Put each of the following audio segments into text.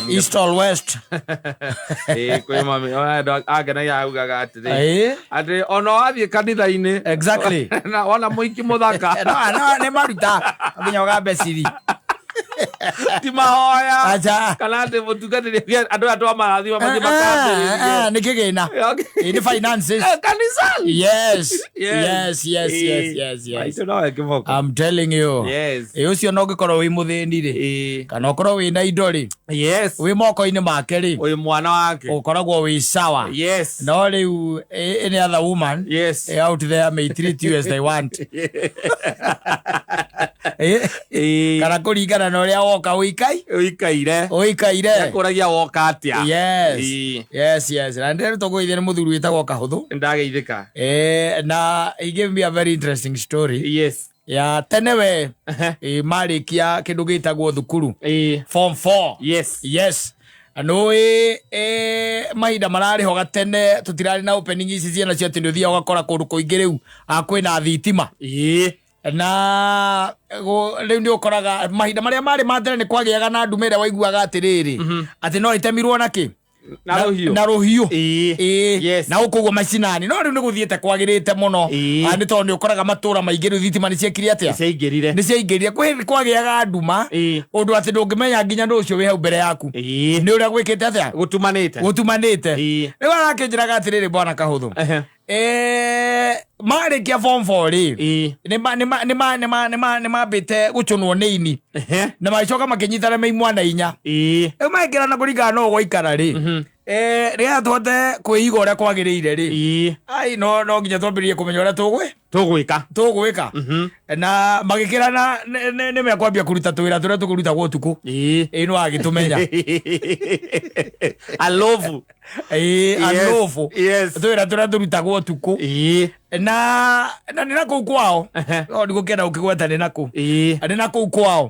East or west. Ĩĩ, kwĩ mami ona andũ angenagia augaga atĩrĩ atĩ ona wathiĩ kanitha-inĩ na wona mũiki mũthaka. No, no, nĩ maruta nginya ũgambe ciri. Ti mahoya Acha. kana atĩ mũtungatĩri andũ aya twamarathima mathiĩ makambĩrĩrie. Nĩ kĩgĩna. Okay. Ĩ, nĩ finances. Kanisani. Yes. Yes, yes, yes, yes, yes. Maitũ nowe kĩboko. I'm telling you. Ĩ, ũcio no ũngĩkorwo wĩ mũthĩni rĩ, kana ũkorwo wĩ na indo rĩ, wĩ moko-inĩ make rĩ, Ũyũ mwana wake. Ũkoragwo wĩ sawa. No rĩu any other woman out there may treat you as they want. Kana kũringana na ũrĩa woka ũikai Ũikaire. Ũikaire. Kũragia woka atĩa. Yes. Yes, na ndĩrutwo kũgeithia nĩ mũthuri wĩtagwo Kahũthũ. Ndageithĩka. Na he gave me a very interesting story ya tene we marĩkia kĩndũ gĩtagwo thukuru, form 4. Yes, nũĩ mahinda mararĩ ho gatene tũtirarĩ na opening ici ciana cio, atĩ nĩ ũthiaga ũgakora kũndũ kũingĩ rĩu kwĩna thitima. Na rĩu nĩ ũkoraga mahinda marĩa marĩ ma tene nĩ kwagĩaga na ndume ĩrĩa waiguaga atĩrĩrĩ, atĩ no ĩtemirwo na kĩ? Na rũhiũ. Na rũhiũ. Na gũkũ ũguo macinani, no rĩu nĩ gũthiĩte kwagĩrĩte mũno. Nĩ tondũ nĩ ũkoraga matũra maingĩ rĩu thitima nĩ ciekire atĩa? Ciaingĩrire. Nĩ ciaingĩrire. Kwĩ hĩndĩ kwagĩaga nduma ũndũ atĩ ndũngĩmenya nginya ndũ ũcio wĩ hau mbere yaku nĩ ũrĩa gwĩkĩte atĩa. Gũtumanĩte. Gũtumanĩte. Rĩu arakĩnjĩraga atĩrĩrĩ, bwana Kahũthũ, marĩkia form 4 rĩ, nĩ mambĩte gũcũnwo nĩ ini na magĩcoka makĩnyitana me imwana 4. Rĩu magĩkĩrana kũringana na ũgwaikara rĩ, nĩgetha tũhote kwĩiga ũrĩa kwagĩrĩire rĩ, ai no nginya twambĩrĩrie kũmenya ũrĩa tũgwĩ Tũgwĩka. Tũgwĩka. Na magĩkĩrana nĩ mekwambia kũruta tũwĩra tũrĩa tũkũrutagwo ũtukũ. Ĩ no agĩtũmenya. Alovu. Anũbũ tũwĩra tũrĩa tũrutagwo ũtukũ. Na nĩ na kũu kwao, no ndigũkĩenda gũkĩgweta nĩ na kũ. Nĩ na kũu kwao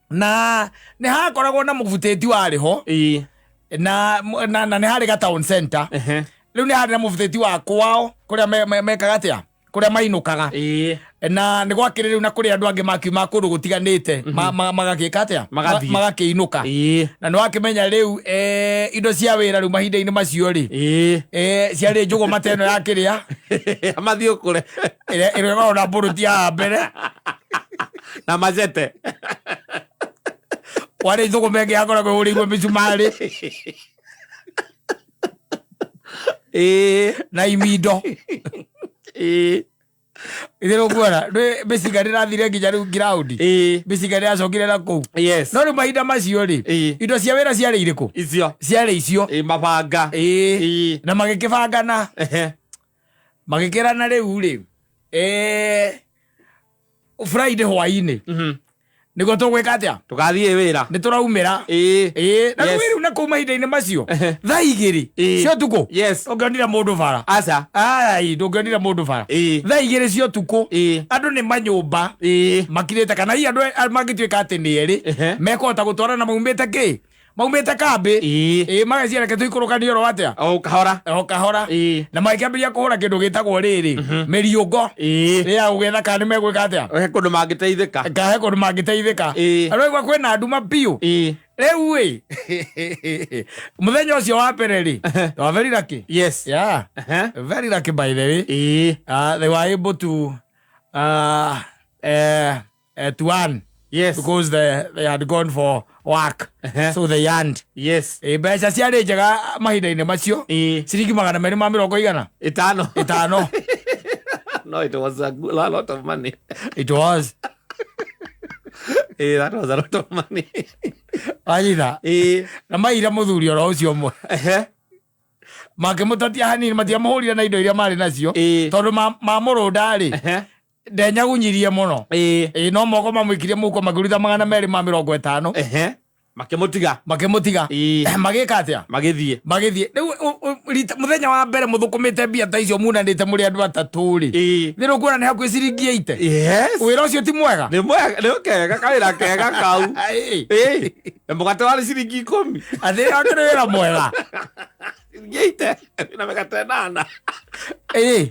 na nĩ hakoragwo na mũbutĩti warĩ ho na nĩ harĩ ga town center. Rĩu nĩ harĩ na mũbutĩti wa kwao kũrĩa mekaga atĩa, kũrĩa mainũkaga. Na nĩ gwakĩrĩ rĩu na kũrĩ andũ angĩ makiuma kũndũ gũtiganĩte magagĩka atĩa? Magathiĩ. Magakĩinũka. Na nĩ wakĩmenya rĩu indo cia wĩra rĩu mahinda-inĩ macio rĩ, ciarĩ njũgũma ta ĩno ya kĩrĩa Mathiĩ ũkũre. Ĩrĩa ĩkoragwo na mbũrũti ya mbere. Na macete. Warĩ thũkũma ĩngĩ yakoragwo ĩhũrĩirwo mĩcumarĩ na imindo. Ithe kuona mĩcinga ndĩrathire nginya rĩu ngiraundi. Mĩcinga ndĩracokire na kũu. No rĩu mahinda macio rĩ, indo cia wĩra ciarĩ irĩkũ? Icio. Ciarĩ icio. Mabanga. Na magĩkĩbangana, magĩkĩrana rĩu rĩ, Friday hwainĩ nĩguo tũgwĩka atĩa? Tũgathiĩ wĩra. Nĩ tũraumĩra. Na rĩu rĩu na kũu mahinda-inĩ macio thaa 2 cia ũtukũ ndũngĩonire mũndũ bara. Aca. Ai, ndũngĩonire mũndũ bara. Thaa 2 cia ũtukũ andũ nĩ manyũmba makirĩte, kana hihi andũ mangĩtuĩka atĩ nĩ erĩ mekũhota gũtwarana maumĩte kĩ, maumĩte kambĩ. Mageciria reke tũikũrũkanie oro atĩa? O kahora. O kahora. Na magĩkĩambĩrĩria kũhũra kĩndũ gĩtagwo rĩrĩ, mĩriũngo ya gũgĩetha kana nĩ megwĩka atĩa. He kũndũ mangĩteithĩka. Kahe kũndũ mangĩteithĩka. Arwaigua kwĩna nduma biũ. Rĩu ĩ mũthenya ũcio wa mbere rĩ, they were very lucky. Yeah, very lucky, by the way. They were able to earn because they had gone for work, so they earned. Mbeca ciarĩ njega mahinda-inĩ macio, ciringi magana merĩ ma mĩrongo igana 5. 5. No, it was a lot of money. It was. That was a lot of money. Wanyita? Na maira mũthuri oro ũcio ũmwe makĩmũtatia hanini, matiamũhũrire na indo iria marĩ nacio tondũ mamũrũnda rĩ, ndenyagunyirie mũno. Ĩ, no moko mamũikirie mũhuko, makĩruta 250. Makĩmũtiga. Makĩmũtiga. Magĩka atĩa? Magĩthiĩ. Magĩthiĩ. Rĩu mũthenya wa mbere mũthũkũmĩte mbia ta icio munanĩte mũrĩ andũ atatũ rĩ, nĩ rũkuona nĩ hakuhĩ ciringi 80. Wĩra ũcio ti mwega? Nĩ mwega, nĩ kega, kawĩra kega kau. Na mũgate warĩ ciringi 10. Atĩ akĩrĩ wĩra mwega. Ciringi 80 na mĩgate 8. Ĩ,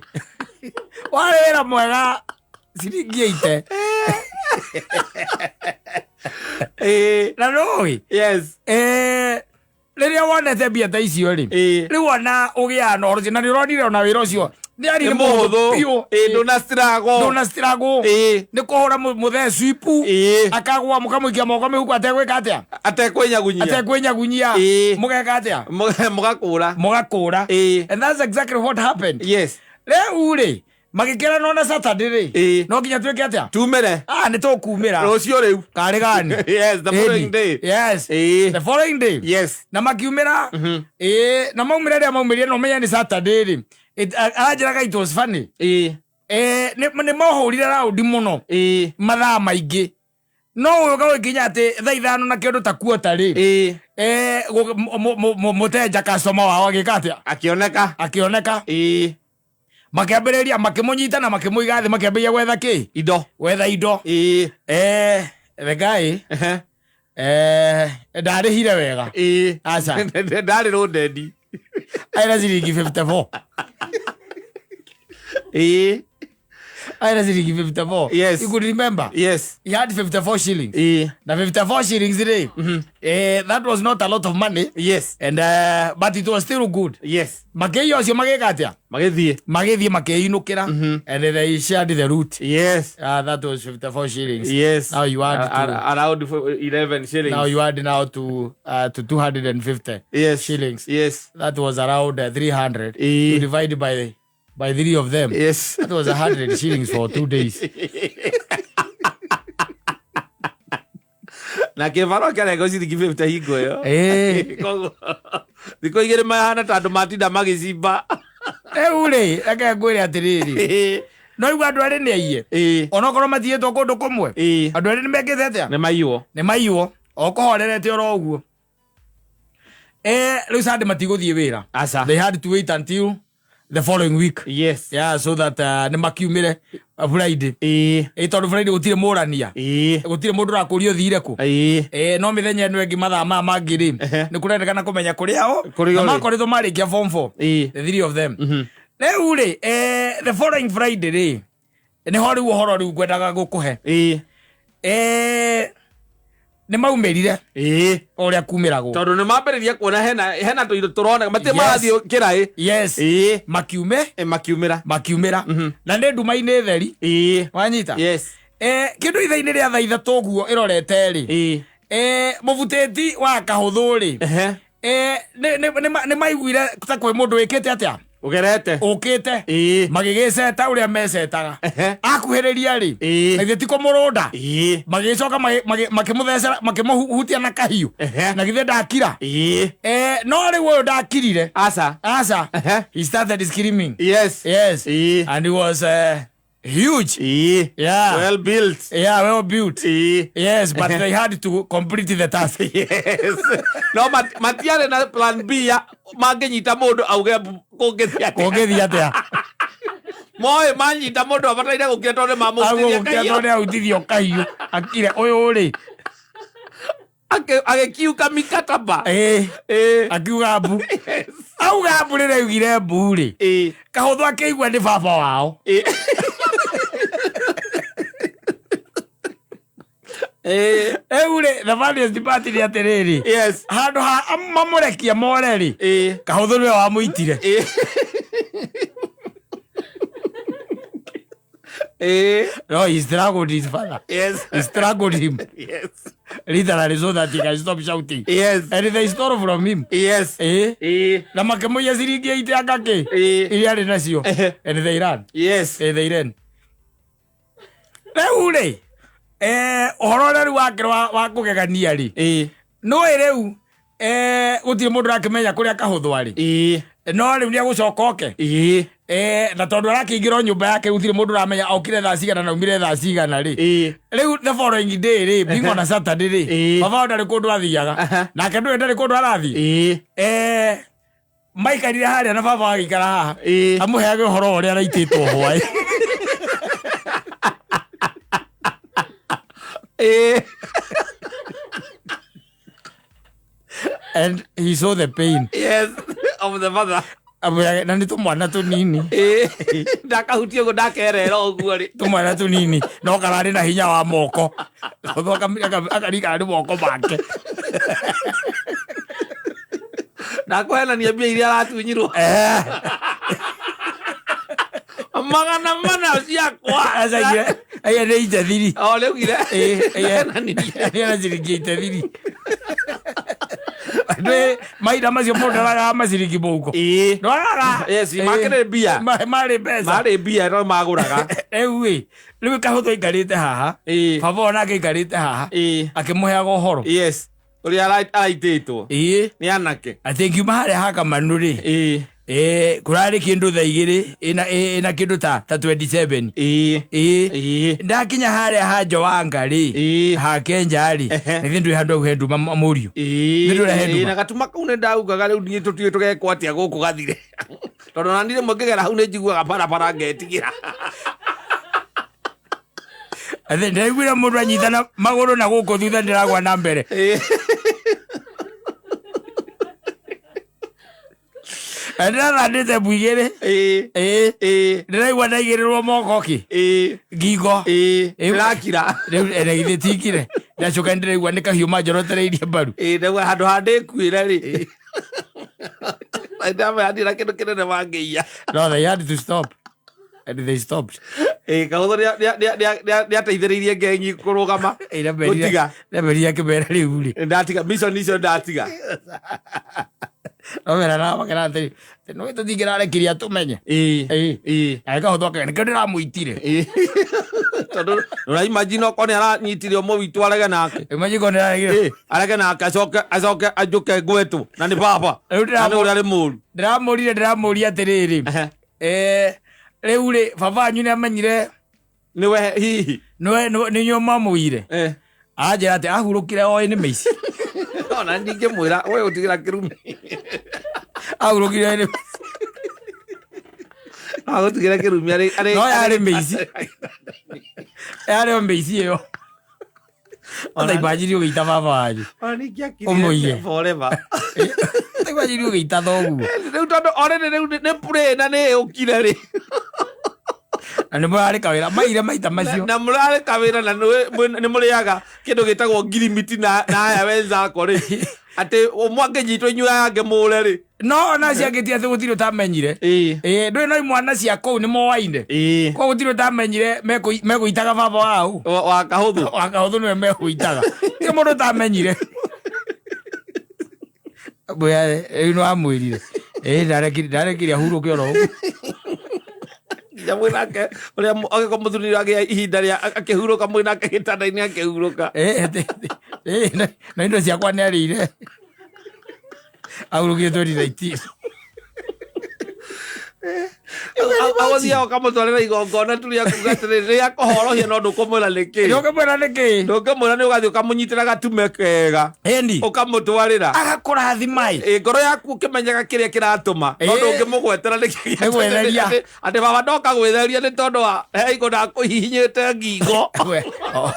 warĩ wĩra mwega ciringi 80. Na nũĩ Yes. Rĩrĩa wonete mbia ta icio rĩ, rĩu ona ũgĩaga na ũhoro ũcio, na nĩ ũronire ona wĩra ũcio nĩ arĩ Nĩ mũhũthũ. Biũ. Ndũna struggle. Ndũna struggle. Nĩ kũhũra mũthee swipu, akagwa, mũkamũikia moko mĩhuko ategwĩka atĩa? Atekwĩnyagunyia. Atekwĩnyagunyia. Mũgeka atĩa? Mũgakũra. Mũgakũra. And that's exactly what happened. Rĩu rĩ, magĩkĩrana ona Saturday rĩ, no nginya twĩke atĩa? Tumĩre. Ah, nĩ tũkumĩra. Rũciũ rĩu. Karĩ gani? Yes, the following Ĩni. day. Yes, the following day. Na makiumĩra. Ĩĩ, na maumĩra rĩrĩa maumĩrire, na ũmenye nĩ Saturday rĩ, aranjĩraga it was funny. Nĩ mohũrire raundi mũno, mathaa maingĩ, no ũyũ gagũkinya atĩ thaa 5 na kĩndũ ta kuota rĩ, mũteja, customer wao agĩka atĩa? Akĩoneka. Akĩoneka. Makĩambĩrĩria, makĩmũnyita na makĩmũiga thĩ, makĩambĩrĩria gwetha kĩ? Indo. Gwetha indo. The guy ndarĩhire wega. Aca. Ndarĩ rũndendi. Aina ciringi 54. Aina ciringi 54. You could remember. He had 54 shillings. Na 54 shillings rĩ, that was not a lot of money. And but it was still good. Makĩiya ũcio, magĩka atĩa? Magĩthiĩ. Magĩthiĩ, makĩinũkĩra, and they shared the loot. That was 54 shillings. Now you add to Around 11 shillings. Now you add now to 250 shillings. That was around 300. You divide by three of them. That was 100 shillings for 2 days. Na kĩbarũa kĩarengo ciringi 50 hingo ĩyo. Koguo, thikũ 2 mahana ta andũ matinda magĩcimba. Rĩu rĩ, reke ngwĩre atĩrĩrĩ, no igua andũ arĩ nĩ aiye, onokorwo matigĩtwo kũndũ kũmwe, andũ arĩ nĩ mekĩte atĩa? Nĩ maiywo. Nĩ maiywo o kũhorerete oro ũguo. Rĩu Sunday matigũthiĩ wĩra. Aca. They had to wait until the following week. Yeah, so that nĩ makiumĩre Friday. Tondũ Friday gũtirĩ mũrania, gũtirĩ mũndũ ũrakũria ũthire kũ. No mĩthenya ĩno ĩngĩ, mathaa maya mangĩ rĩ, nĩ kũrendekana kũmenya kũrĩa o Kũrĩa na ũrĩ. Makoretwo marĩkia form 4, the three of them. Rĩu rĩ, the following Friday rĩ, nĩho rĩu ũhoro rĩu ngwendaga gũkũhe. Nĩ maumĩrire o ũrĩa kumĩragwo. Tondũ nĩ mambĩrĩria kuona hena tũindo tũroneka matirĩ marathiĩ kĩraĩ. Makiume. Makiumĩra. Makiumĩra na nĩ nduma-inĩ theri. Wanyita? Yes. Kĩndũ ithaa-inĩ rĩa thaa 3 ũguo ĩrorete rĩ, mũbutĩti wa kahũthũ rĩ, nĩ maiguire ta kwĩ mũndũ wĩkĩte atĩa? Ũgerete. Ũkĩte. Magĩgĩceta ũrĩa mecetaga. Akuhĩrĩria rĩ, na githĩ ti kũmũrũnda? Magĩcoka makĩmũthecera, makĩmũhutia na kahiũ. Na githĩ ndakira? No rĩu ũyũ ndakirire. Aca. Aca. He started screaming. Yes. And he was huge. Yeah. Well built. Yeah, well built. Yes, but they had to complete the task. Yes, no matiarĩ na plan B ya mangĩnyita mũndũ auge kũngĩthiĩ atĩa. Kũngĩthiĩ atĩa? Moĩ manyita mũndũ abataire gũkira tondũ nĩ mamũhutithia Agũgũkira kahiũ. Tondũ nĩ ahutithio kahiũ, akire ũyũ rĩ. Agĩkiuka mikataba. Akiuga mbu. Auga mbu. Rĩrĩa augire mbu rĩ, kahũthũ akĩigua nĩ baba wao. Rĩu rĩ, the funniest part nĩ atĩrĩrĩ, handũ ha mamũrekia more rĩ, kahũthũ nĩwe wamũitire. No, he strangled his father. He strangled him literally so that he can stop shouting. And they stole from him. Na makĩmũiya ciringi 80 anga kĩ, iria arĩ nacio. And they ran. They ran. Rĩu rĩ, ũhoro ũrĩa rĩu wakĩrĩ wa kũgegania rĩ, nũĩ rĩu, gũtirĩ mũndũ ũrakĩmenya kũrĩa kahũthũ arĩ. No rĩu nĩ egũcoka oke. Na tondũ arakĩingĩra o nyũmba yake, gũtirĩ mũndũ ũramenya okire thaa cigana na aumire thaa cigana rĩ. Rĩu the following day rĩ, being on a Saturday rĩ, baba wao ndarĩ kũndũ athiaga. Nake ndũĩ ndarĩ kũndũ arathiĩ. Maikarire harĩa na baba agĩikara haha, amũheage ũhoro wa ũrĩa araitĩtwo hwaĩ. And he saw the pain. Yes, of the mother. Amũheage, na nĩ tũmwana tũnini. Ndakahutie ũguo, ndakerera ũguo rĩ. Tũmwana tũnini no kararĩ na hinya wa moko. Kahũthũ akarigana nĩ moko make. Ndakũhenania mbia iria aratunyirwo. 400 ciakwa. Acaigire aya nĩ itethiri. O rĩugire. Ĩĩ, ĩĩ, ciringi itethiri. Nĩ mahinda macio mũndũ aragaga maciringi mũhuko. Ĩĩ. Ndwagaga. Yes, makĩrĩ mbia. Marĩ mbeca. Marĩ mbia no magũraga. Rĩu ĩ, rĩu kahũthũ aikarĩte haha. Ĩĩ. Baba onake aikarĩte haha. Ĩĩ. Akĩmũheaga ũhoro. Yes. Ũrĩa araitĩtwo. Ĩĩ. Nĩ anake. Atĩ ngiuma harĩa hakamanu rĩ. Ĩĩ. Ĩĩ, kũrarĩ kĩndũ thaa igĩrĩ ĩna kĩndũ ta 27. Ĩĩ. Ĩĩ. Ĩĩ. Ndakinya harĩa ha Joanga rĩ. Ĩĩ. Ha Kenja rĩ. Nĩ ndwĩ handũ hau he nduma mũriũ. Ĩĩ. Nĩ ndũrehe Ĩĩ, nduma. na gatuma kau nĩ ndaugaga rĩu niĩ tũtiũĩ tũgekwo atĩa gũkũ gathire. Tondũ ona niĩ rĩmwe ngĩgera hau nĩ njiguaga barabara ngetigĩra. Atĩ ndĩraiguire mũndũ anyitana magũrũ na gũkũ thutha ndĩragwa na mbere. Ĩĩ. Na ndĩrathandĩte mbu igĩrĩ. Ĩĩ. Ĩĩ. Ĩĩ. Ndĩraigua ndaigĩrĩrwo moko kĩ. Ĩĩ. Ngingo. Ĩĩ. Ĩĩ. Ndĩrakira. Rĩu na githĩ tikire. Ndacoka ndĩraigua nĩ kahiũ manjorotereirie mbaru. Ĩĩ, ndauga handũ ha ndĩkuĩre rĩ. Ndamenya kĩndũ kĩnene mangĩiya. No, they had to stop. And they stopped. Ĩĩ, kahũthũ nĩateithĩrĩirie ngengi kũrũgama. Gũtiga. Ndamberire akĩmera rĩu rĩ. Ndatiga mission icio ndatiga. Nomera na makera atĩrĩ, nĩ tũtingĩrarekirie atũmenye. Ĩĩ. Ĩĩ. Ĩĩ. Na kahũthũ akauga nĩkĩo ndĩramũitire. Ĩĩ. Tondũ ũraimagine okorwo nĩ aranyitire ũmwe witũ arege nake. Imagine korwo nĩararegire. Ĩĩ, arege nake acoke acoke anjũke ngwetwo na nĩ baba. Rĩu Na nĩ ũrĩa arĩ mũru. Ndĩramũrire ndĩramũria atĩrĩrĩ. Rĩu rĩ baba wanyu nĩamenyire Nĩwe hihi. nĩwe nĩ inyuĩ mwamũire. Anjĩra atĩ ahurũkire oĩ nĩ mĩici. Ona ndingĩmwĩra we ũtigĩra kĩrumi. Ahurũkire oĩ nĩ Agũtigĩra kĩrumi arĩ arĩ No yarĩ mĩici. Yarĩ o mĩici ĩyo. Ona imagine ũgĩita baba wanyu. Ona ningĩakirire Ũmũiye. forever. Ta imagine ũgĩita thoguo. Rĩu tondũ already rĩu nĩ play na nĩ ĩũkire rĩ. Na nĩ mũrarĩ kawĩra maire maita macio. Na mũrarĩ kawĩra na nĩ mũrĩaga kĩndũ gĩtagwo ngirimiti na aya wenzako rĩ. Atĩ ũmwe angĩnyitwo inyuĩ aya angĩ mũre rĩ. No ona acio angĩ ti atĩ gũtirĩ ũtamenyire. Ĩĩ. Ĩĩ, ndũĩ no imwana cia kũu nĩ moaine. Ĩĩ. Koguo gũtirĩ ũtamenyire megũitaga baba wao. Wa kahũthũ. Wa kahũthũ nĩwe megũitaga. Ti mũndũ ũtamenyire. Mbũya rĩu nĩ wamwĩrire. Ĩĩ ndarekire ahurũke oro ũguo. Nginya mwĩnake ũrĩa agĩkorwo mũthuri agĩa ihinda rĩa akĩhurũka mwĩnake gĩtanda-inĩ akĩhurũka. Ĩĩ, na indo ciakwa nĩ arĩire. Ahurũkire 2019. Agũthiaga ũkamũtwarĩra igongona tu rĩa kuga atĩrĩrĩ rĩa kũhorohia no ndũkũmwĩra nĩkĩ. Ndũngĩmwĩra nĩkĩ. Ndũngĩmwĩra nĩ ũgathiĩ ũkamũnyitĩra gatume kega. Ĩni. Ũkamũtwarĩra. Agakũrathima ĩ. Ĩ, ngoro yaku ũkĩmenyaga kĩrĩa kĩratũma no Ĩ. ndũngĩmũgwetera nĩkĩ. Nĩ gwĩtheria. Atĩ baba ndoka gwĩtheria nĩ tondũ wa he igũ ndakũhihinyĩte ngingo. We, oh.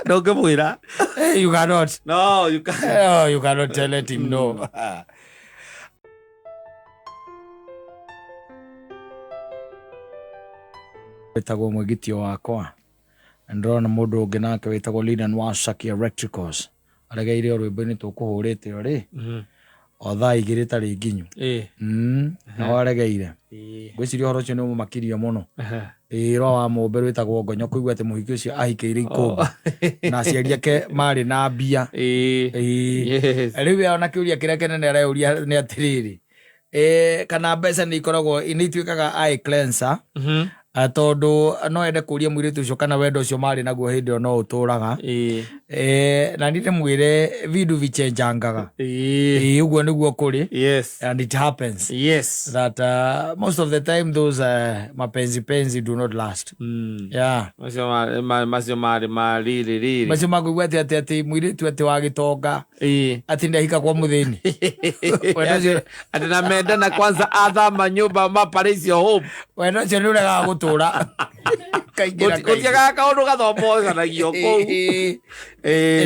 Ndũngĩmwĩra. You cannot. No, you can't. Oh, you cannot tell it him no. Wĩtagwo mwĩgitio wakwa. Na ndĩrona mũndũ ũngĩ nake wĩtagwo Lidan wa Saki Electricals. Aregeire o rwĩmbo-inĩ tũkũhũrĩte o rĩ. O thaa igĩrĩ tarĩ nginyu. Nao aregeire. Ngwĩciria ũhoro ũcio nĩ ũmũmakirie mũno. Ĩĩ rwa wa mũmbe rwĩtagwo ngonyo kũigua atĩ mũhiki ũcio ahikĩire ikũmbĩ. Na aciari ake marĩ na mbia. Ĩĩ. Rĩu ona kĩũria kĩrĩa kĩnene areyũria nĩ atĩrĩrĩ. Kana mbeca nĩ ikoragwo nĩ ituĩkaga eye cleanser. Tondũ no ende kũria mũirĩtu ũcio kana wendo ũcio marĩ naguo hĩndĩ ĩyo no ũtũraga. Na niĩ ndĩmwĩre vindu vichenjangaga. Ĩĩ, ũguo nĩguo kũrĩ. And it happens. That most of the time those mapenzi penzi do not last. Yeah. Macio marĩ ma riri riri. Macio makũigua atĩ atĩ atĩ mũirĩtu atĩ wa gĩtonga. Atĩ ndahika kwa mũthĩni. Wendo ũcio Atĩ na mendana kwanza athama nyũmba maparĩcio home. Wendo ũcio nĩ ũregaga gũtũra. Kaingĩ na kaingĩ. Gũtiagaga kaũndũ gathomocanagia kũu.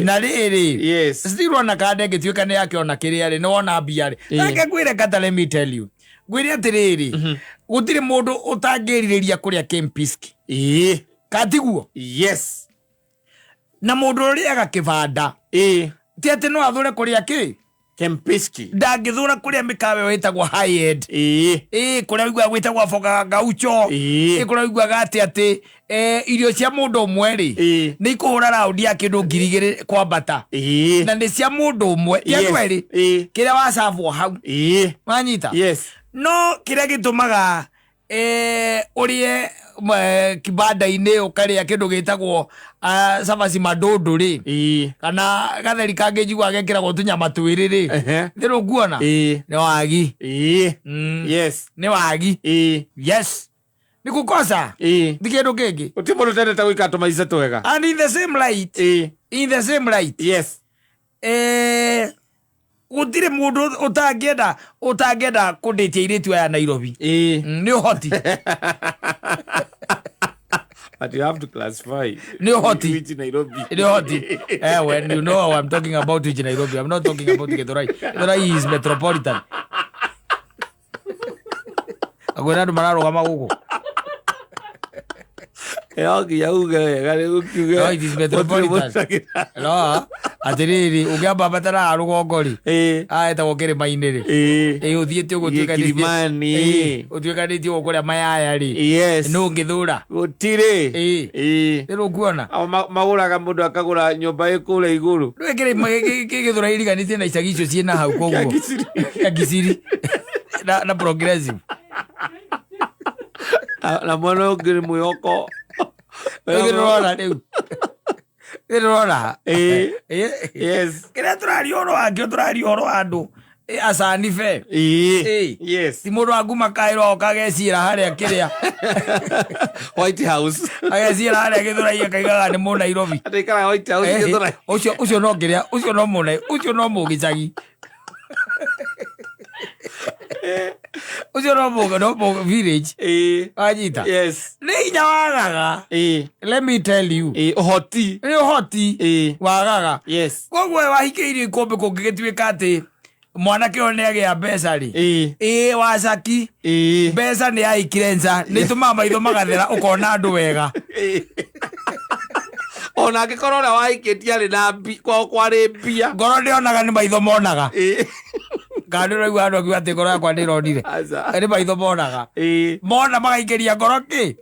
Na rĩrĩ, still ona kanda ĩngĩtuĩka nĩ yake ona kĩrĩa rĩ, nĩ wona mbia rĩ. Reke ngwĩre kata, let me tell you. Ngwĩre atĩrĩrĩ, gũtirĩ mũndũ ũtangĩrirĩria kũrĩa Kempinski. Katiguo? Yes. Na mũndũ ũrĩaga kĩbanda, ti atĩ no athure kũrĩa kĩ Kempiski. Ndangĩthura kũrĩa mĩkawa ĩyo ĩtagwo high end. Ĩ kũrĩa ũiguaga gwĩtagwo Foga Gaucho. Ĩ kũrĩa ũiguaga atĩ irio cia mũndũ ũmwe rĩ, nĩ ikũhũra raundi ya kĩndũ 2000 kwambata. Na nĩ cia mũndũ ũmwe, ti andũ erĩ. Kĩrĩa wacabwo hau. Wanyita? Yes. No kĩrĩa gĩtũmaga ũrĩe kibanda-inĩ, ũkarĩa kĩndũ gĩtagwo cabaci mandũndũ rĩ, kana gatheri kangĩ njiguaga gekĩragwo tũnyama twĩrĩ rĩ, thĩ nguona nĩ wagi. Nĩ wagi. Yes, nĩ kukosa. Ti kĩndũ kĩngĩ. Gũtirĩ mũndũ ũtendete gũikara tũmaica twega. And in the same light, in the same light, gũtirĩ mũndũ ũtangĩenda kũndĩtia airĩtu aya Nairobi. Nĩ ũhoti. But you have to classify. Nĩ ũhoti. Which Nairobi? Nĩ ũhoti. When you know I'm talking about which Nairobi, I'm not talking about Githurai. Githurai is metropolitan. Akwĩra andũ mararũgama gũkũ. No nginya uge wega nĩguo kiuge. No, it is metropolitan. No, atĩrĩrĩ, ũngĩamba batara rũgongo rĩ, etagwo kĩrĩma-inĩ rĩ, ĩ ũthiĩte ũguo ũtuĩkanĩtie. Kilimani. Ũtuĩkanĩtie ũguo kũrĩa Mayaya rĩ, nũ ũngĩthũra? Gũtirĩ. Rĩrĩ ũkuona. Ao magũraga, mũndũ akagũra nyũmba ĩ kũrĩa igũrũ. Rĩu kĩrĩma gĩthũra iriganĩtie na icagi icio ciĩna hau koguo. Kĩangiciri. Kĩangiciri. Na progressive. Na mwena ũngĩ nĩ mwĩhoko. Rĩu ndĩrona rĩu. Rĩu ndĩrona. Kĩrĩa tũraria ũhoro wakĩo, tũraria ũhoro wa andũ acanibe. Ti mũndũ wa nguma kaĩrwo oka ageciĩra harĩa kĩrĩa. White House. Ageciĩra harĩa Gĩthũrai akaigaga nĩ Mũnairobi. Andũ ikaraga White House Gĩthũrai. Ũcio no kĩrĩa, ũcio no mũna, ũcio no mũgĩcagi. Ũcio no mũ village. Wanyita? Yes. Nĩ hinya wagaga. Let me tell you. Ũhoti. Nĩ ũhoti wagaga. Koguo wahikĩirio ikũmbĩ, kũngĩgĩtuĩka atĩ mwanake ũyũ nĩ agĩa mbeca rĩ, ĩĩ wacaki, mbeca nĩ yaikire nja, nĩ itũmaga maitho magathera, ũkona andũ wega. Ona angĩkorwo ũrĩa wahikĩtie arĩ na kwao kwarĩ mbia. Ngoro ndĩonaga, nĩ maitho monaga. Kana nĩ ũraigua andũ akiuga atĩ ngoro yakwa nĩ ĩronire? Aca. Nĩ maitho monaga. Mona magaikĩria ngoro kĩ?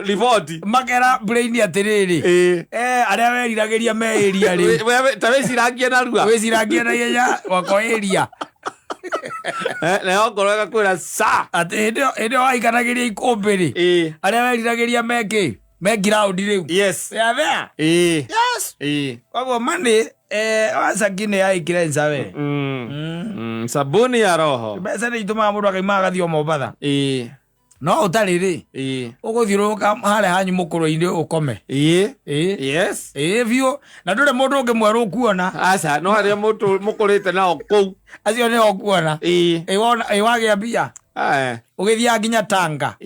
Riboti. Makera brain atĩrĩrĩ, arĩa weriragĩria me ĩria rĩ. Ta wĩcirangie narua. Wĩcirangie na ihenya wako ĩria. Nayo ngoro ĩgakwĩra sa. Atĩ hĩndĩ ĩyo wahikanagĩria ikũmbĩ rĩ, arĩa weriragĩria mekĩ me ground rĩu. They are there. Yes. Koguo money, wacaki nĩ yaikire nja we. Sabuni ya roho. Mbeca nĩ itũmaga mũndũ akaima agathiĩ o Mombatha. No ũtarĩ rĩ, ũgũthiũrũrũka harĩa hanyu mũkũrũ-inĩ ũkome. Ĩĩ. Ĩĩ biũ, na ndũrĩ mũndũ ũngĩ mwerũ ũkuona. Aca, no harĩa mũkũrĩte nao kũu. Acio nĩo ũkuona. Ĩ wona ĩ wagĩa mbia, ũgĩthiaga nginya Tanga.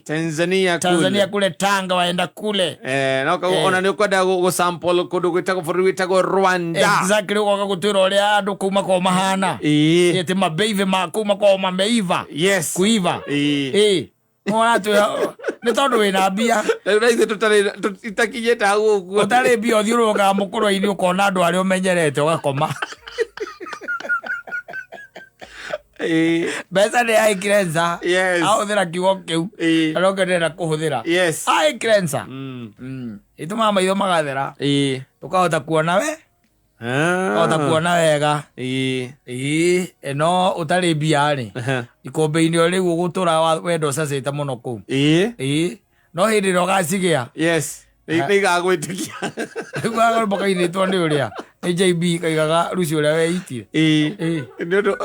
Tanzania kule. Tanzania kule Tanga, waenda kule. No kaguo ona nĩ ũkwenda gũ sample kũndũ gwĩtagwo, bũrũri wĩtagwo Rwanda. Exactly, ũgoka gũtwĩra ũrĩa andũ kũu makoragwo mahana. Ĩ atĩ mabeive ma kũu makoragwo mameiva. Kuiva. Ĩ ũratwĩra nĩ tondũ wĩna mbia. Rĩu na ithuĩ tũtarĩ itakinyĩte hau ũguo. Ũtarĩ mbia, ũthiũrũrũkaga mũkũrũ-inĩ, ũkona andũ arĩa ũmenyerete, ũgakoma. Mbeca nĩ yaikire nja. Ahũthĩra kiugo kĩu. Na nokĩo ndĩrenda kũhũthĩra. Aikire nja. Ĩtũmaga maitho magathera, ũkahota kuona we, ũkahota kuona wega. Ĩĩ, no ũtarĩ mbia rĩ, ikũmbĩ-inĩ o rĩu ũgũtũra wenda ũcacĩte mũno kũu. Ĩĩ, no hĩndĩ ĩrĩa ũgacigĩa, Yes, nĩ igagwĩtĩkia. Rĩu karwĩmbo kainĩtwo nĩ ũrĩa nĩ JB kaigaga Lucy ũrĩa weitire. Nĩ ũndũ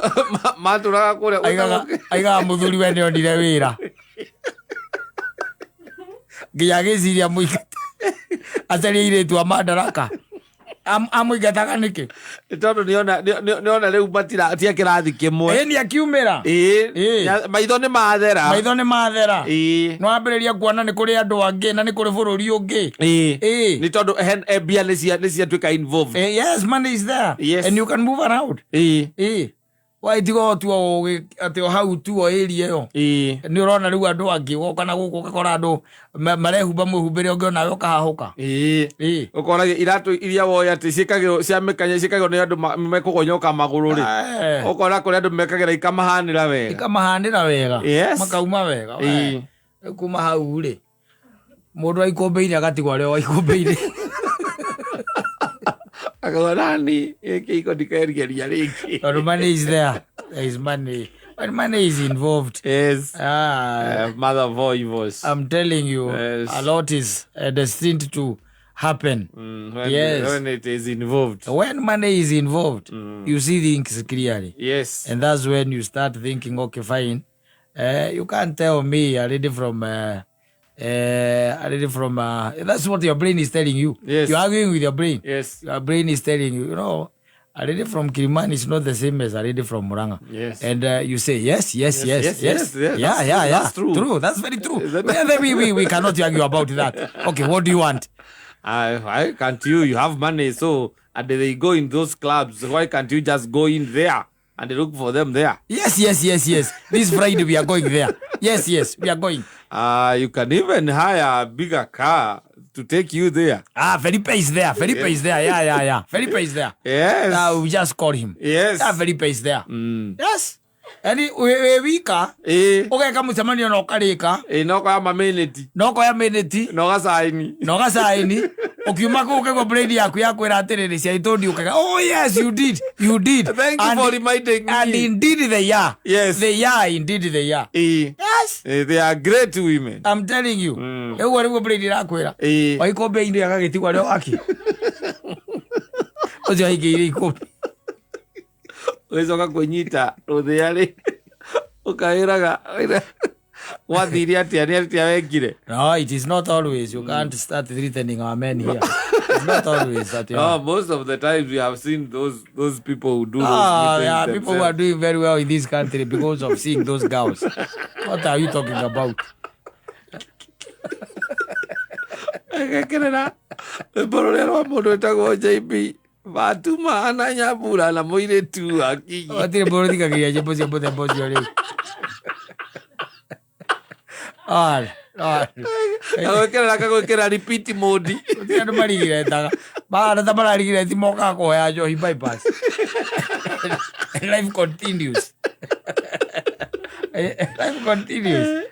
matũraga kũrĩa. Aigaga mũthuri we nĩonire wĩra nginya agĩciria mũingata acarie airĩtu a Madaraka. Amũingataga nĩkĩ? Nĩ tondũ nĩona rĩu matira tia kĩrathi kĩmwe. Ĩni akiumĩra. Maitho nĩ mathera. Maitho nĩ mathera. Nĩ wambĩrĩria kuona nĩ kũrĩ andũ angĩ na nĩ kũrĩ bũrũri ũngĩ. Nĩ tondũ mbia nĩ ciatuĩka involved. Yes, money is there. And you can move around. Wagĩtiga o tu o atĩ o hau tu o area ĩyo. Nĩ ũrona rĩu andũ angĩ woka na gũkũ ũgakora andũ marehumba mwĩhumbĩre ũngĩ onawe ũkahahũka. Ũkona iratũ iria woĩ atĩ ciĩkagĩrwo cia mĩkanye ciĩkagĩrwo nĩ andũ mekũgonyoka magũrũ rĩ, ũkona kũrĩ andũ mekagĩra ikamahanĩra wega. Ikamahanĩra wega. Makauma wega. Rĩu kuma hau rĩ, mũndũ wa ikũmbĩ-inĩ agatigwo arĩ o wa ikũmbĩ-inĩ. Akauga nani gĩkĩ iko ndikerigeria rĩngĩ. Tondũ money is there. There is money. When money is involved. Mother of all evils. I'm telling you, a lot is destined to happen. When it is involved. When money is involved, you see things clearly. And that's when you start thinking, okay, fine. You can't tell me a lady from, that's what your brain is telling you. You're arguing with your brain. Your brain is telling you, a lady from Kilimani is not the same as a lady from Murang'a. And you say, yes, yes, yes, Yes, yes. yes, yes. Yeah, yeah, yeah. That's true. True. That's very true. Is that Yeah, then we cannot argue about that. Okay, what do you want? Why can't you? You have money, so and they go in those clubs. Why can't you just go in there and look for them there? Yes, yes, yes, yes. This Friday we are going there. Yes, yes, we are going. You can even hire a bigger car to take you there. Felipe is there. Felipe is there. Yeah, yeah, yeah. Felipe is there. Yes. We just call him. Yes. Yeah, Felipe is there. Yes. And we wika. Ũgeka mũcemanio na ũkarĩka. No koya maminiti. No koya miniti. No gacaini. No gacaini. Ũkiuma kũu ũkaigua brain yaku ya kwĩra atĩrĩrĩ, cia itondi ũkaiga, oh yes, you did. You did. Thank you for reminding me. And indeed they are. Yes. They are, indeed they are. Yes. They are great women. I'm telling you. Ũguo nĩguo brain ĩrakwĩra. O ikũmbĩ-inĩ agagĩtigwo arĩ o wake. Ũcio aingĩire ikũmbĩ. Ũgĩcoka kwĩnyita rũthĩa rĩ, ũkawĩraga, gwathire atĩa, nĩ atĩa wekire? No, it is not always. You can't start threatening our men here. It's not always that you No, are. most of the times we have seen those people who do those meetings There are people who are themselves. doing very well in this country because of seeing those girls. What are you talking about? Gekerera rwĩmbo rũrĩa rwa mũndũ wĩtagwo JB Fatuma na Nyambura na mũirĩtu wa Kinyi. Gũtirĩ mũndũ ũthikagĩrĩria nyĩmbo cia mũthemba ũcio rĩu. Kagwĩkĩrĩra, kagwĩkĩrĩra repeat mode. Gũtirĩ andũ marigiretaga. Mahana ta mararigireti mokaga kũhoya njohi bypass. Life continues. Life continues.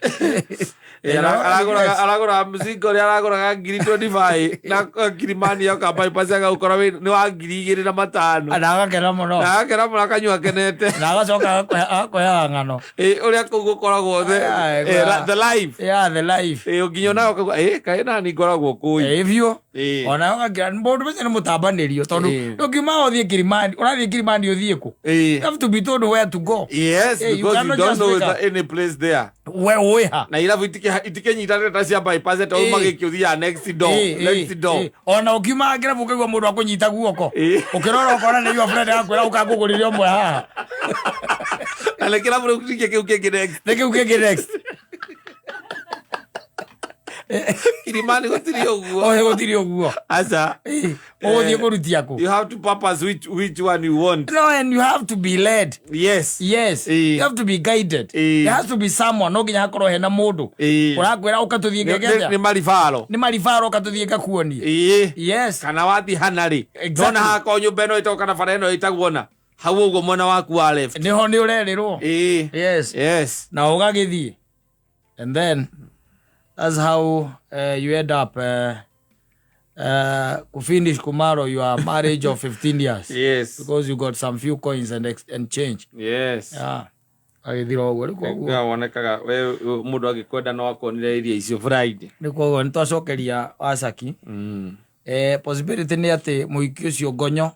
Aragũraga mzingo ũrĩa aragũraga ngiri 25 na Kilimani yoka bypass agaũkora nĩ wa ngiri igĩrĩ na matano. Na agakena mũno. Na agakena mũno akanyua akenete. Na agacoka akwehaga ng'ano. Ũrĩa kũu gũkoragwo the life. Yeah, the life. Nginya onawe ũkauga, kaĩ nani ngoragwo kũu. Biũ. Ona ũgakĩra, mũndũ ũcio nĩ mũtambanĩrio, tondũ ndũngiuma ũthiĩ Kilimani, ũrathiĩ Kilimani ũthiĩ kũ? You have to be told where to go. Yes, You because you cannot don't just know wake up. any place there. We ũĩ ha? Na irabu itikĩnyitanĩte ta cia bypass ta ũma gĩkĩ ũthiaga next door, next door. Ona ũkiuma kĩrabu ũkaigua mũndũ akũnyita guoko. Ũkĩrora ũkona nĩ your friend akwĩra ũkangũgũrĩre ũmwe haha. Na nĩ kĩrabu rĩu ningĩ kĩu kĩngĩ next. Nĩ kĩu kĩngĩ next. Kilimani gũtirĩ ũguo. Ohe gũtirĩ ũguo. Aca. Ũgũthiĩ kũrutia kũ? You have to purpose which one you want. No, and you have to be led. Yes. Yes. You have to be guided. There has to be someone. No nginya hakorwo hena mũndũ. Ũrakwĩra ũka tũthiĩ ngegethia. Nĩ maribaro. Nĩ maribaro ũka tũthiĩ ngakuonie. Yes. Kana wathiĩ hana rĩ. Exactly. Ndona hakorwo nyũmba ĩno ĩtagwo kana bara ĩno ĩtagwo na. Hau ũguo mwena waku wa left. Nĩho nĩ ũrerĩrwo. Yes. Yes. Na ũgagĩthiĩ. And then that's how you end up kufinish kumaro your marriage of 15 years. Yes. Because you got some few coins and change. Yes. Yeah. Agĩthira ũguo, rĩu koguo. Nĩ wonekaga we mũndũ angĩkwenda no akonire irio icio Friday. Nĩ koguo nĩ twacokeria Wasaki. Possibility nĩ atĩ mũhiki ũcio ngonyo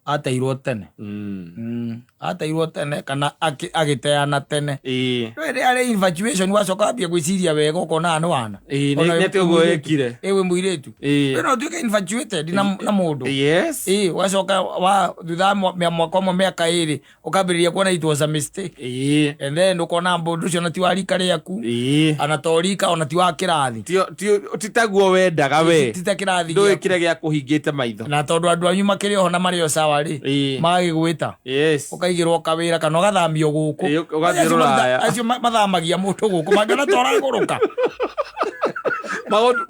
ateirwo tene. Ateirwo tene kana agĩteana tene. No ĩrĩa arĩ infatuation wacoka wambia gwĩciria wega ũkona nĩ wana. Ona Nĩ wĩ atĩ ũguo mũirĩtu. wekire. Wĩ mũirĩtu. We no ũtuĩke infatuated na mũndũ. Yes. Wacoka thutha wa mwaka ũmwe mĩaka ĩrĩ ũkambĩrĩria kuona it was a mistake. And then ũkona mũndũ ũcio ona ti wa rika rĩaku. Ana to rika ona ti wa kĩrathi. Ti taguo wendaga we. Ti ta kĩrathi Ndũĩ gĩaku. kĩrĩa gĩakũhingĩte maitho. Na tondũ andũ anyu makĩrĩ oho na marĩ o sawa. sawa rĩ, magagĩgwĩta, ũkaigĩrwo kawĩra kana ũgathamio gũkũ. Ĩĩ, ũgathiĩ Acio rũraya. Acio mathamagia mũndũ gũkũ mangĩona ta ũragũrũka.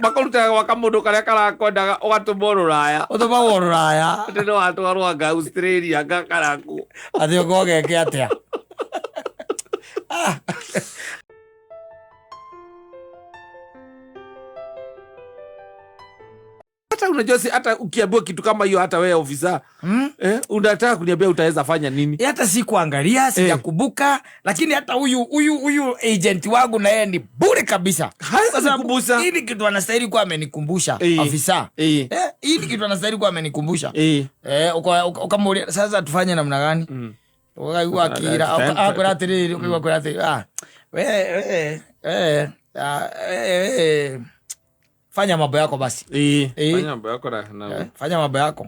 Makũrutaga gwa kamũndũ karĩa karakwendaga, ũgatũmwo rũraya. Ũtũmagwo rũraya. Atĩ no watwarwo anga Australia, anga karaku. Atĩ ũgeke atĩa? Ah. Hata unajua si hata ukiambiwa kitu kama hiyo, hata wewe ofisa, unataka kuniambia utaweza fanya nini? Hata si kuangalia, sijakumbuka, lakini hata huyu agent wangu na yeye ni bure kabisa. Hawezi Kwa sababu kukumbusha. hii ni kitu anastahili kuwa amenikumbusha, afisa. Hii ni kitu anastahili kuwa amenikumbusha. Ukamuulia sasa tufanye namna gani? Ukaigua akira, akwĩra atĩrĩrĩ, ũkaigua akwĩra atĩrĩrĩ, we, we, we, we, we, fanya mambo yako basi. Fanya mambo yako na Fanya mambo yako.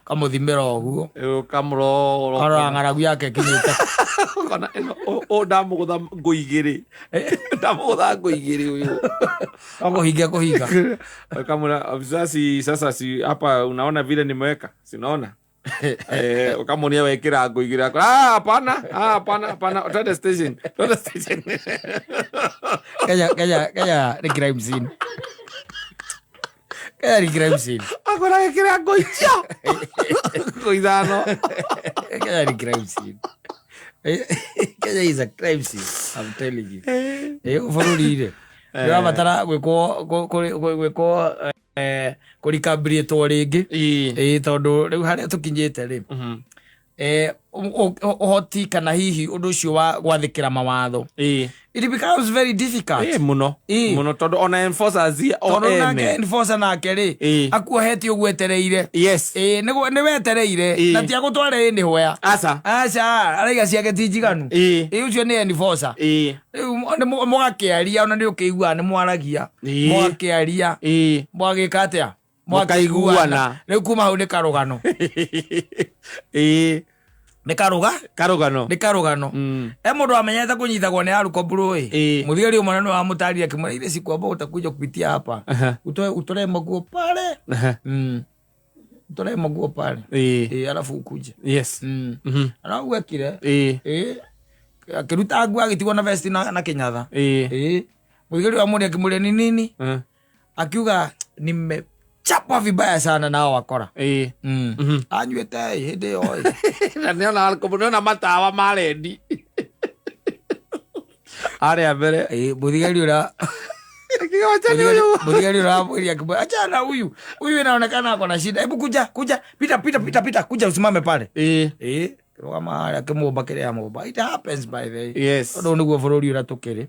Kamuthimĩra ũguo. Kamũrora. Karora ng'aragu yake ĩkinyĩte. Kana ĩno, ndamũgũtha ngũ igĩrĩ. Ndamũgũtha ngũ igĩrĩ ũyũ. No kũhinga, kũhinga. Kamũra, afisa, si, sasa si hapa unaona vile nimeweka? Si unaona? Ukamuonia wekira ngũ igĩrĩ, akora, hapana, hapana, hapana, twende station, twende station. Kenya, Kenya, Kenya ni crime scene. Kenya ni crime scene. Akora wekira ngũ icio. Ngũ ithano. Kenya ni crime scene. Kenya is a crime scene, I'm telling you. Bũrũri-rĩ, nĩũrabatara gwĩkwo, kũrikambirĩtwo rĩngĩ. Tondũ rĩu harĩa tũkinyĩte rĩ, ũhoti kana hihi ũndũ ũcio wa gwathĩkĩra mawatho. It becomes very difficult. Mũno. Mũno, tondũ ona enforcers o Tondũ ene. nake enforcer nake rĩ, akuohete ũguo etereire. Nĩ wetereire. Na ti agũtware ĩ nĩ hwea. Aca. Aca, araiga ciake ti njiganu. Ũcio nĩ enforcer. Rĩu nĩ mũgakĩaria, ona nĩ ũkĩiguaga nĩ mwaragia. Mũgakĩaria. Mũgagĩka atĩa? Mũkaiguana. Rĩu kuma hau nĩ karũgano. Nĩ karũga? Karũgano. Nĩ karũgano. Mũndũ amenyete kũnyitagwo nĩ Aruko Blue ĩ. Mũthigari ũmwe nĩ wamũtarire akĩmwĩra, ile siku ambayo utakuja kupitia hapa. Utolee maguo pale. Utolee maguo pale. Alafu ukuje. Alafu ekire. Akĩruta nguo agĩtigwo na vest na kĩnyatha. Mũthigari wa mũrĩ akĩmũria ni nini? Akiuga nimechapwa vibaya sana na hao wakora. Anyuĩte hĩndĩ ĩyo ĩ. Na nĩona alcohol, nĩona matawa ma rendi. Arĩa mbere. Mũthigari ũrĩa Akiuga, Wacha ni huyu. Mũthigari ũrĩa amwĩrire akĩmwĩra, achana huyu. Huyu inaonekana ako na shida. Hebu kuja, kuja. Pita, pita, pita, pita. Kuja usimame pale. Rũgama harĩa akĩmũmba kĩrĩa amũmba. It happens by the way. Tondũ nĩguo bũrũri ũrĩa tũkĩrĩ.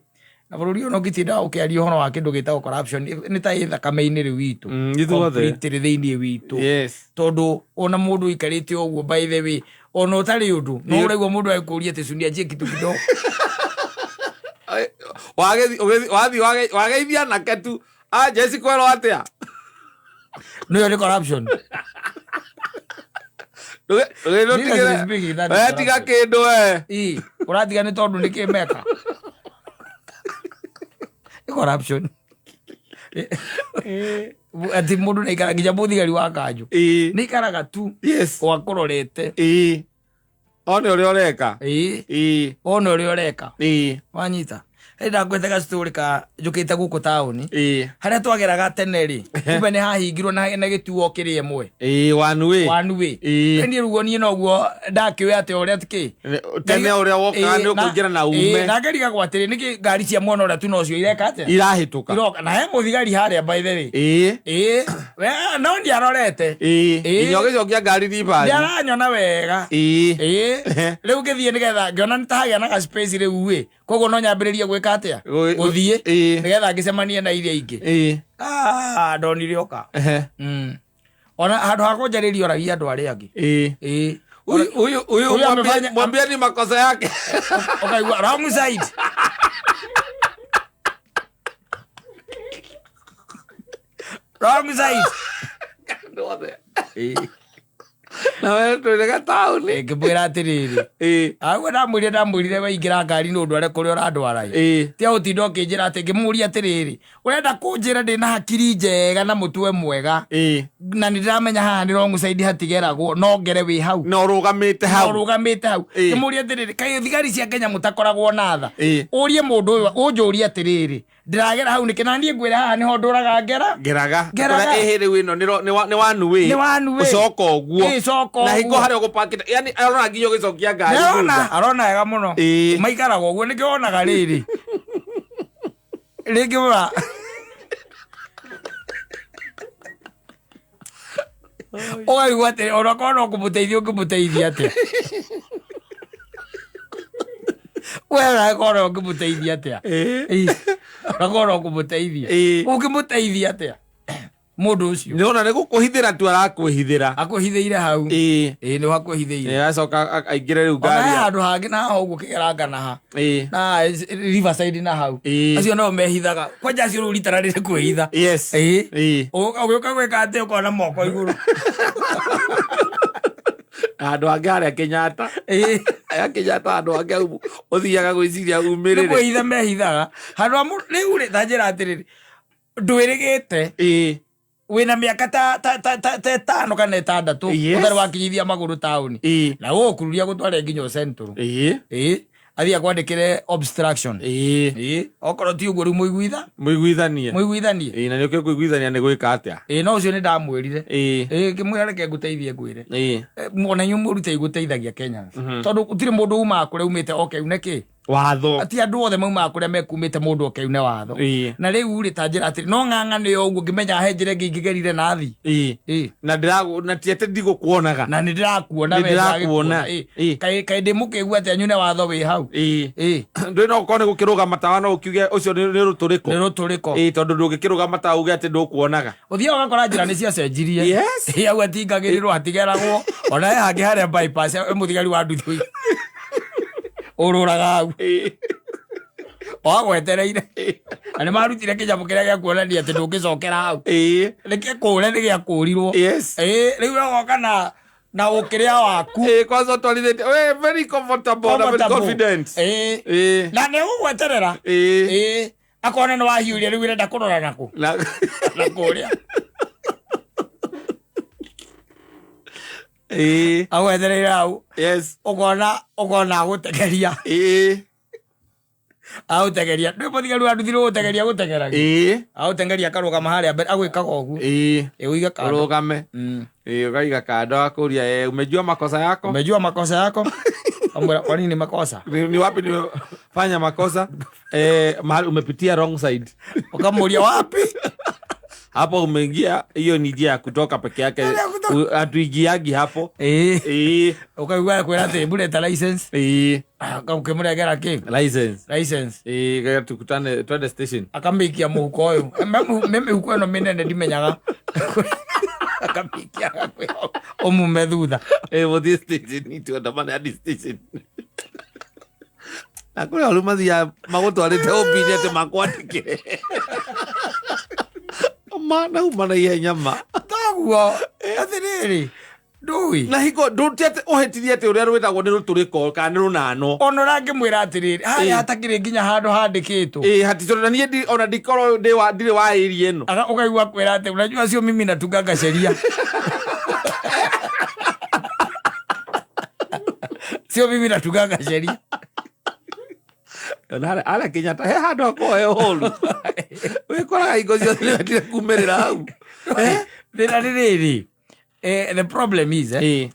Na bũrũri ũyũ ũngĩtinda ũkĩaria ũhoro wa kĩndũ gĩtagwo corruption, nĩ ta ĩ thakame-inĩ rĩu witũ. Ithuothe. Completely thĩinĩ witũ. Tondũ ona mũndũ ũikarĩte ũguo by the way, ona ũtarĩ ũndũ, no ũraigua mũndũ agĩkũria atĩ cunia njie kitu kidogo. Wageithia anake tu. Jesse kwerwo atĩa? No, ĩyo nĩ corruption. Seriously speaking, that is We tiga corruption. kĩndũ we. Ĩ, ũratiga nĩ tondũ nĩ kĩ meka? Nĩ corruption. Atĩ mũndũ nĩaikaraga nginya mũthigari wa kanjũ. Nĩaikaraga tu. Gwakũrorete. One ũrĩa ũreka. One ũrĩa ũreka. Wanyita. Hĩndĩ ndakwĩte gastory ka njũkĩte gũkũ taũni. Harĩa twageraga tene rĩ, kumbe nĩ hahingirwo na gĩtuo kĩrĩ ĩmwe. One way. One way. Niĩ rĩu niĩ noguo ndakĩũĩ atĩ ũrĩa kĩ. Tene ũrĩa wokaga nĩ ũkũingĩra na ume. Na ngerigagwo atĩrĩ, nĩkĩ ngari cia mwena ũrĩa tu nocio ireka atĩa? Irahĩtũka. Iroka. Na he mũthigari harĩa by the way. We, no ndiarorete. Nginya ũgĩcokia ngari ribathi. Ndiaranyona wega. Rĩu ngĩthiĩ nĩgetha ngĩona nĩ ta hagĩa na ga space rĩu ĩ. Koguo no nyambĩrĩrie gwĩka atĩa? Gũthiĩ. Nĩgetha ngĩcemanie na iria ingĩ. Ndonire oka. Ona handũ ha kũnjarĩria oragia andũ arĩa angĩ. Huyu, huyu, huyu Huyu amefanya- mwambie ni makosa yake. Ukaigua wrong side. Wrong side. Na we twĩrĩga taũni. Ngĩmwĩra atĩrĩrĩ, aguo ndamwĩrire waingĩra ngari nĩ ũndware kũrĩa ũrandwara ĩ. Tia ũtinda ũkĩnjĩra atĩ, ngĩmũria atĩrĩrĩ, ũrenda kũnjĩra ndĩna hakiri njega na mũtwe mwega na nĩ ndĩramenya haha nĩ wrong side hatigeragwo, no ngere wĩ hau? Na ũrũgamĩte hau. Ũrũgamĩte hau. Ngĩmũria atĩrĩrĩ, kaĩ thigari cia Kenya mũtakoragwo na tha? Ũrie mũndũ ũyũ ũnjũrie atĩrĩrĩ, ndĩragera hau nĩkĩ? Na niĩ ngwĩre haha nĩho ndũraga ngera. Ngeraga. Ngeraga. Ĩhĩ, rĩu ĩno nĩ one way. Nĩ one way. Ũcoka ũguo. Ĩ, coka Na hingo ũguo. harĩa ũgũpakĩte, yani arona nginya ũgĩcokia ngari arona thutha. Arona wega mũno. Maikaraga ũguo nĩkĩo wonaga rĩrĩ rĩngĩ ũra ũkaigua atĩ onakorwo no kũmũteithia, ũngĩmũteithia atĩa we? Onakorwo no ũngĩmũteithia atĩa? Ĩ, onakorwo no kũmũteithia, ũngĩmũteithia atĩa mũndũ ũcio? Nĩona nĩ gũkũhithĩra tu arakwĩhithĩra. Akwĩhithĩire hau. Ĩ, nĩ wakwĩhithĩire. Acoka aingĩre rĩu Ona he ngari. Handũ hangĩ na haha ũguo kĩgeranga na ha na Riverside na hau. Acio nao mehithaga kwanja, acio rĩu rita rĩrĩ kwĩhitha. Ũgĩũka gwĩka atĩ ũkona moko igũrũ. Handũ hangĩ harĩa Kenyatta. Aya Kenyatta, handũ hangĩ hau ũthiaga gwĩciria Nĩ umĩrĩre. Kwĩhitha mehithaga handũ ha rĩu rĩ, ta njĩra atĩrĩrĩ, ndwĩrĩgĩte wĩna mĩaka ta 5 kana 6, ũtarĩ wakinyithia magũrũ taũni, na gũgũkururia gũtware nginya Central. Athiĩ akwandĩkĩre obstruction. Okorwo ti ũguo rĩu mũiguitha Mũiguithanie. Mũiguithanie. Na nĩũkĩo kũiguithania nĩ gwĩka atĩa? Ĩ, no ũcio nĩ ndamwĩrire. Ĩ, ngĩmwĩra reke ngũteithie ngwĩre. Ona inyuĩ mũrute gũteithagia Kenyans, tondũ gũtirĩ mũndũ umaga kũrĩa umĩte oke une kĩ? Watho. Ti andũ othe maumaga kũrĩa mekumĩte mũndũ oke une watho. Na rĩu rĩ, ta njĩra atĩrĩ, no ng'ang'a nĩyo ũguo ngĩmenya he njĩra ĩngĩ ingĩgerire na thi. Na ndĩra na ti atĩ ndigũkuonaga. Na nĩ ndĩrakuona. Nĩ We ndĩrakuona. ndĩragĩkuona. Kaĩ ndĩ mũkĩgu atĩa nyune watho wĩ hau? Ndũĩ no ũkorwo nĩ gũkĩrũgama tawa no ũkiuge ũcio nĩ rũtũrĩko. Nĩ rũtũrĩko. Tondũ ndũngĩkĩrũgama tawa uge atĩ ndũkuonaga. Ũthiaga ũgakora njĩra nĩ ciacenjirie. Hau hatingagĩrĩrwo, hatigeragwo. Ona he hangĩ harĩa bypass, he mũthigari wa nduthi ũrũraga hau wagwetereire, na nĩ marutire kĩnyamũ kĩrĩa gĩa kuonania atĩ ndũngĩcokera hau. Nĩ gĩkũre, nĩ gĩakũrirwo. Rĩu ũgoka na ũkĩrĩa waku. Kwanza ũtwarithĩtie we very comfortable na very Comfortable. confident. Na nĩ ũgũgweterera. Akona nĩ wahiũria, rĩu ĩrenda kũrora nakũ? Na kũrĩa. Agwetereire hau. Ũkona agũtegeria. Agũtegeria, ndwĩ mũthigari wa nduthi gũtegeria gũtegeragia. Agũtengeria, akarũgama harĩa mbere agwĩkaga ũguo. Ũige kando. Ũrũgame. Ũkaiga kando, akũria, "Umejua makosa yako?" "Umejua makosa yako?" Amwĩra, "Kwa nini makosa?" Ni wapi nimefanya makosa? Mahali umepitia wrong side. Ukamũria, "Wapi?" Hapo umeingia, hiyo ni njia ya kutoka peke yake. Ya kutoka. Hatuingiagi hapo. Ũkaigua kwĩra atĩ mbũreta license. Ũkĩmũrengera kĩ? License. License. Tukutane twende station. Akamĩikia mũhuko ũyũ. Me mĩhuko ĩno mĩnene ndimenyaga, akamĩikia agakwĩra ũmume thutha. Mũthiĩ station, tuandamane hadi station, na kũrĩa ũru mathiaga magũtwarĩte ũmbini atĩ makwandĩkĩre ma nauma na ihenya ma. Toguo atĩrĩrĩ, ndũĩ. Na hingo ndũti atĩ ũhĩtirie atĩ ũrĩa rwĩtagwo nĩ rũtũrĩko kana nĩ rũnano. Ona ũrangĩmwĩra atĩrĩrĩ, harĩa hatakĩrĩ nginya handũ handĩkĩtwo. Hatitũ na niĩ ona ndikorwo ndirĩ wa area ĩno. Ũkaigua kwĩra atĩ, "Unajua sio mimi natunganga sheria, sio mimi natunganga sheria." Ona harĩa Kenyatta he handũ hakoragwo he horu, wĩkoraga hingo ciothe nĩwendire kumĩrĩra hau. Thĩna nĩ rĩrĩ, the problem is nĩ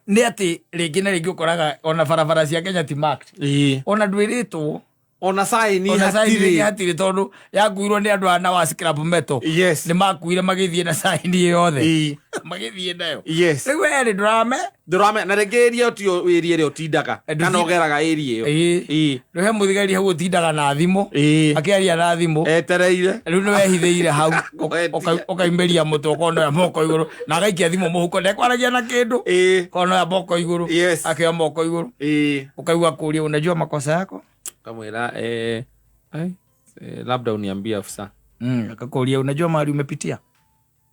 atĩ rĩngĩ na rĩngĩ ũkoraga ona barabara cia Kenya ti marked. Ona ndwĩrĩtwo. Ona saini. Ona saini rĩngĩ hatirĩ. Hatirĩ, tondũ yakuirwo nĩ andũ a na scrap metal. Nĩ makuire magĩthiĩ na saini yothe. Magĩthiĩ nayo. Rĩu werĩ ndũrame. Ndũrame, na rĩngĩ area ĩyo tiyo area ĩrĩa ũtindaga kana ũgeraga area ĩyo. Rĩu he mũthigari hau ũtindaga na thimũ, akĩaria na thimũ. Etereire. Rĩu nĩ wehithĩire hau. Kwetia. Ũkaimĩria mũtwe, ũkonoya moko igũrũ, na agaikia thimũ mũhuko, ndekwaragia na kĩndũ. Konoya moko igũrũ. Akĩoya moko igũrũ. Ũkaigua kũria, "Unajua makosa yako?" Kamwĩra, "Ai, labda uniambie, afisa." Akakũria, "Unajua mahali umepitia?"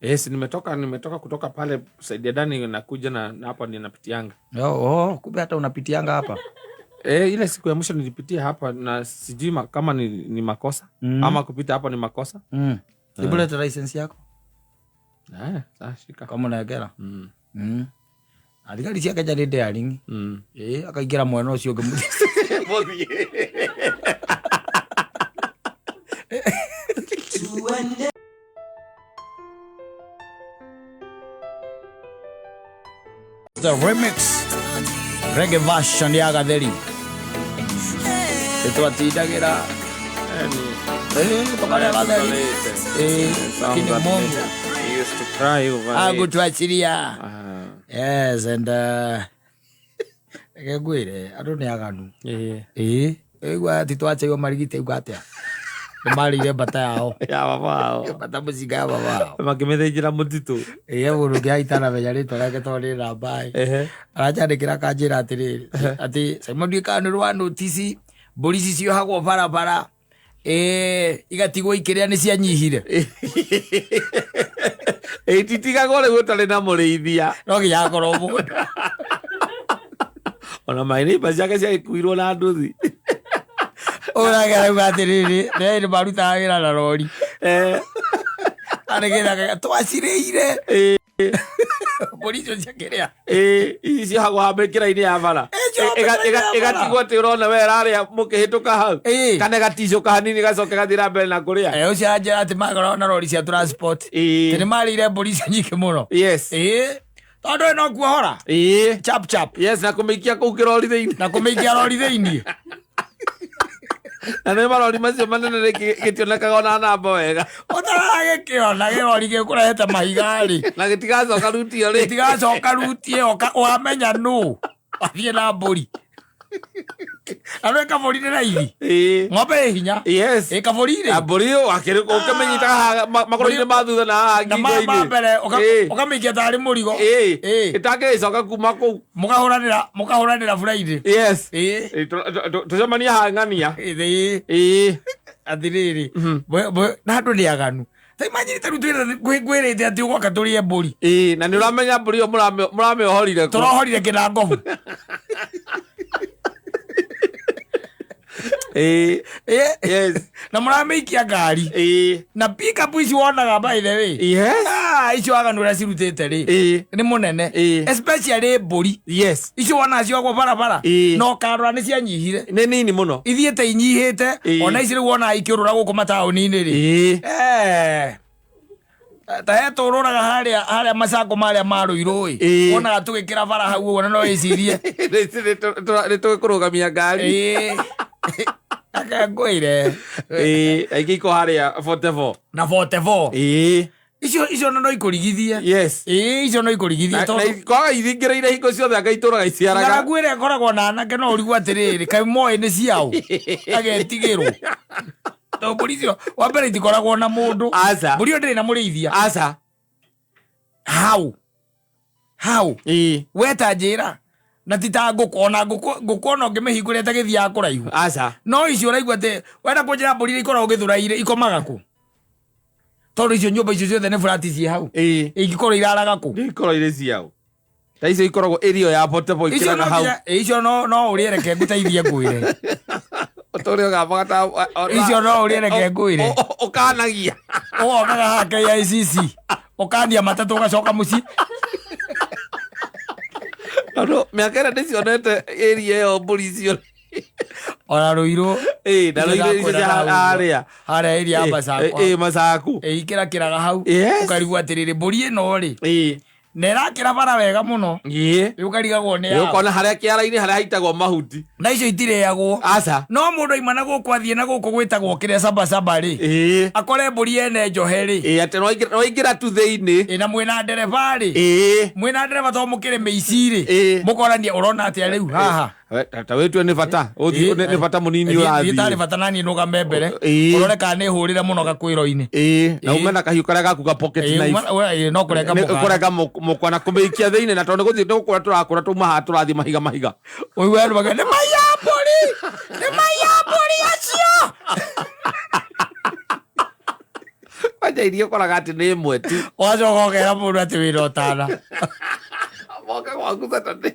Yes, nimetoka kutoka pale side ya ndani nakuja na hapa ninapitianga. Oh, kumbe hata unapitianga hapa. Ile siku ya mwisho nilipitia hapa na sijui kama ni makosa ama kupita hapa ni makosa. Hebu leta license yako. Sasa shika. Kama unaegera. Athigari cia Kenya nĩ daring. Akaingĩra mwena ũcio ũngĩ. The remix reggae version ya Gatheri. Nĩtwatindagĩra. Tũkarĩa Gatheri. Lakini Mungu He used to cry over it. Agũtwaciria. Yes, and reke ngwĩre andũ nĩ aganu. Igua ati twachairwo marigiti igua atia. Nĩ marĩire mbata yao. Ya baba wao. Mbata mũcinga ya baba wao. Makĩmĩthĩnjĩra mũtitũ. He mũndũ ũngĩ aitanamenya rĩtwa rĩake tondũ nĩ namba ĩ. Aranjandĩkĩra akanjĩra atĩrĩrĩ, atĩ Simon ndiũĩ kana nĩ rwa notice mbũri ici ciohagwo barabara. Igatigwo ikĩrĩa nĩ cianyihire. Ititigagwo rĩu ũtarĩ na mũrĩithia. No nginya akorwo mũndũ. Ona my neighbor ciake ciagĩkuirwo na nduthi. Ũragera uga atĩrĩrĩ, nĩ marutaga wĩra na rori. Arĩgĩraga twacirĩire. Mbũri icio ciakĩrĩa. Ici ciohagwo haha mĩkĩra-inĩ ya bara. Ĩgatigwo atĩ ũrona we ĩrarĩa mũkĩhĩtũka hau. Kana ĩgaticũka hanini ĩgacoka ĩgathiĩ na mbere na kũrĩa. Ũcio aranjĩra atĩ makoragwo na rori cia transport. Atĩ nĩ marĩire mbũri icio nyingĩ mũno. Yes. Tondũ no kuohora. Chap chap. Yes, na kũmĩikia kũu kĩrori thĩinĩ. Na kũmĩikia rori thĩinĩ. Na nĩ marori macio manene rĩngĩ gĩtionekaga ona namba wega. Ũtaragĩkĩona kĩrori gĩkũrehete mahiga rĩ. Na gĩtigacoka ruti ĩyo rĩ. Gĩtigacoka ruti ĩyo, wamenya nũ. Athiĩ na mbũri. Na nĩ kabũri nĩ raithi. Ng'ombe ĩ hinya. Yes. Ĩ kabũri rĩ. Na mbũri ĩyo ũkĩmĩnyita haha magũrũ-inĩ ma thutha na haha Na ngingo-inĩ. ma mbere, ũkamĩikia tarĩ mũrigo. Ĩtangĩgĩcoka kuma kũu. Mũkahũranĩra Friday. Yes. Tũcemanie haha ng'ania. Atĩrĩrĩ, na andũ nĩ aganu. Ta imagine ta rĩu ngwĩrĩte atĩ ũgoka tũrĩe mbũri. Na nĩ ũramenya mbũri ĩyo mũramĩohorire kũ? Tũrohorire kĩnangobu. Yes. Na mũramĩikia ngari. Na pick-up ici wonaga by the way. Yes. Icio aganu ũrĩa cirutĩte rĩ. Nĩ mũnene. Especially mbũri. Yes. Icio wonaga ciogwo barabara. Na ũkarora nĩ cianyihire. Nĩ nini mũno. Ithiĩte inyihĩte. Ona ici rĩu wonaga ikĩũrũra gũkũ mataũni-inĩ rĩ. Ta he tũrũraga harĩa macango marĩa ma Rũirũ ĩ. Wonaga tũgĩkĩra bara hau ũguo na no wĩcirie. Nĩ tũgĩkũrũgamia ngari. Akangwĩre. Aingĩ iko harĩa 44. Na 44. Icio no ikũrigithie. Yes. Icio no ikũrigithie Na tondũ kwaga ithingĩrĩire hingo ciothe anga itũraga iciaraga. Ng'aragu ĩrĩa ĩkoragwo na anake no ũrigwo atĩrĩrĩ, kaĩ moĩ nĩ ciao? Agetigĩrwo. Tondũ mbũri icio, wa mbere itikoragwo na mũndũ. Aca. Mbũri ĩyo ndĩrĩ na mũrĩithia. Aca. How? How? We ta njĩra. Na ti ta ngũkũ, ona ngũkũ ona ũngĩmĩhingũrĩra ĩtagĩthiaga kũraihu. Aca. No icio ũraigua atĩ wenda kũnjĩra mbũri iria ikoragwo gĩthũrai-rĩ, ikomaga kũ? Tondũ icio nyũmba icio ciothe nĩ flat ciĩ hau. Ingĩkorwo iraraga kũ? Nĩ ikoragwo irĩ ciao. Ta icio ikoragwo ĩrĩ ya portable Icio ikĩraga no hau. nginya, icio no ũrĩe reke ngũteithie ngwĩre. Ũtũrĩ ũgambaga ta, o, Icio no ũrĩe reke ngwĩre. Ũkanagia. Ũgokaga haha KICC. Ũkania matatũ ũgacoka mũciĩ. Tondũ mĩaka ĩrĩa ndĩcionete area ĩyo mbũri icio. Ona Rũirũ. Na Rũirũ icio cia harĩa. Harĩa area ya Masaku. Masaku. Ikĩrakĩraga hau. Yes. Ũkarigwo atĩrĩrĩ, mbũri ĩno rĩ. Na ĩrakĩra bara wega mũno. Rĩu ũkarigagwo nĩ yao. Ũkona harĩa kĩara-inĩ harĩa haitagwo mahuti. Na icio itirĩagwo. Aca. No mũndũ aima na gũkũ athiĩ na gũkũ gwĩtagwo kĩrĩa sabasaba rĩ. Akore mbũri ene njohe rĩ. Atĩ no waingĩra tu thĩinĩ. Na mwĩna ndereba rĩ. Mwĩna ndereba tondũ mũkĩrĩ mĩici rĩ. Mũkorania ũrona atĩa rĩu haha. Ta wĩtue nĩ bata. Ũthiĩ, nĩ bata mũnini ũrathiĩ. Thiĩ tarĩ bata naniĩ nũgame mbere. Ũrore kana nĩ hũrĩre mũno gakwĩro-inĩ. Na ume na kahiũ karĩa gaku ga pocket knife. No kũrenga Nĩ mũkanda. kũrenga mũkwa na kũmĩikia thĩinĩ, na tondũ nĩ gũthiĩ, nĩ gũkũra tũrakũra twauma haha tũrathiĩ mahiga mahiga. Ũigue andũ makiuga, nĩ maiya mbũri! Nĩ maiya mbũri acio! Kwanja iria ũkoraga atĩ nĩ ĩmwe tu. Ũgacoka ũkera mũndũ atĩ wĩna ũtana. Moka gwaku Saturday.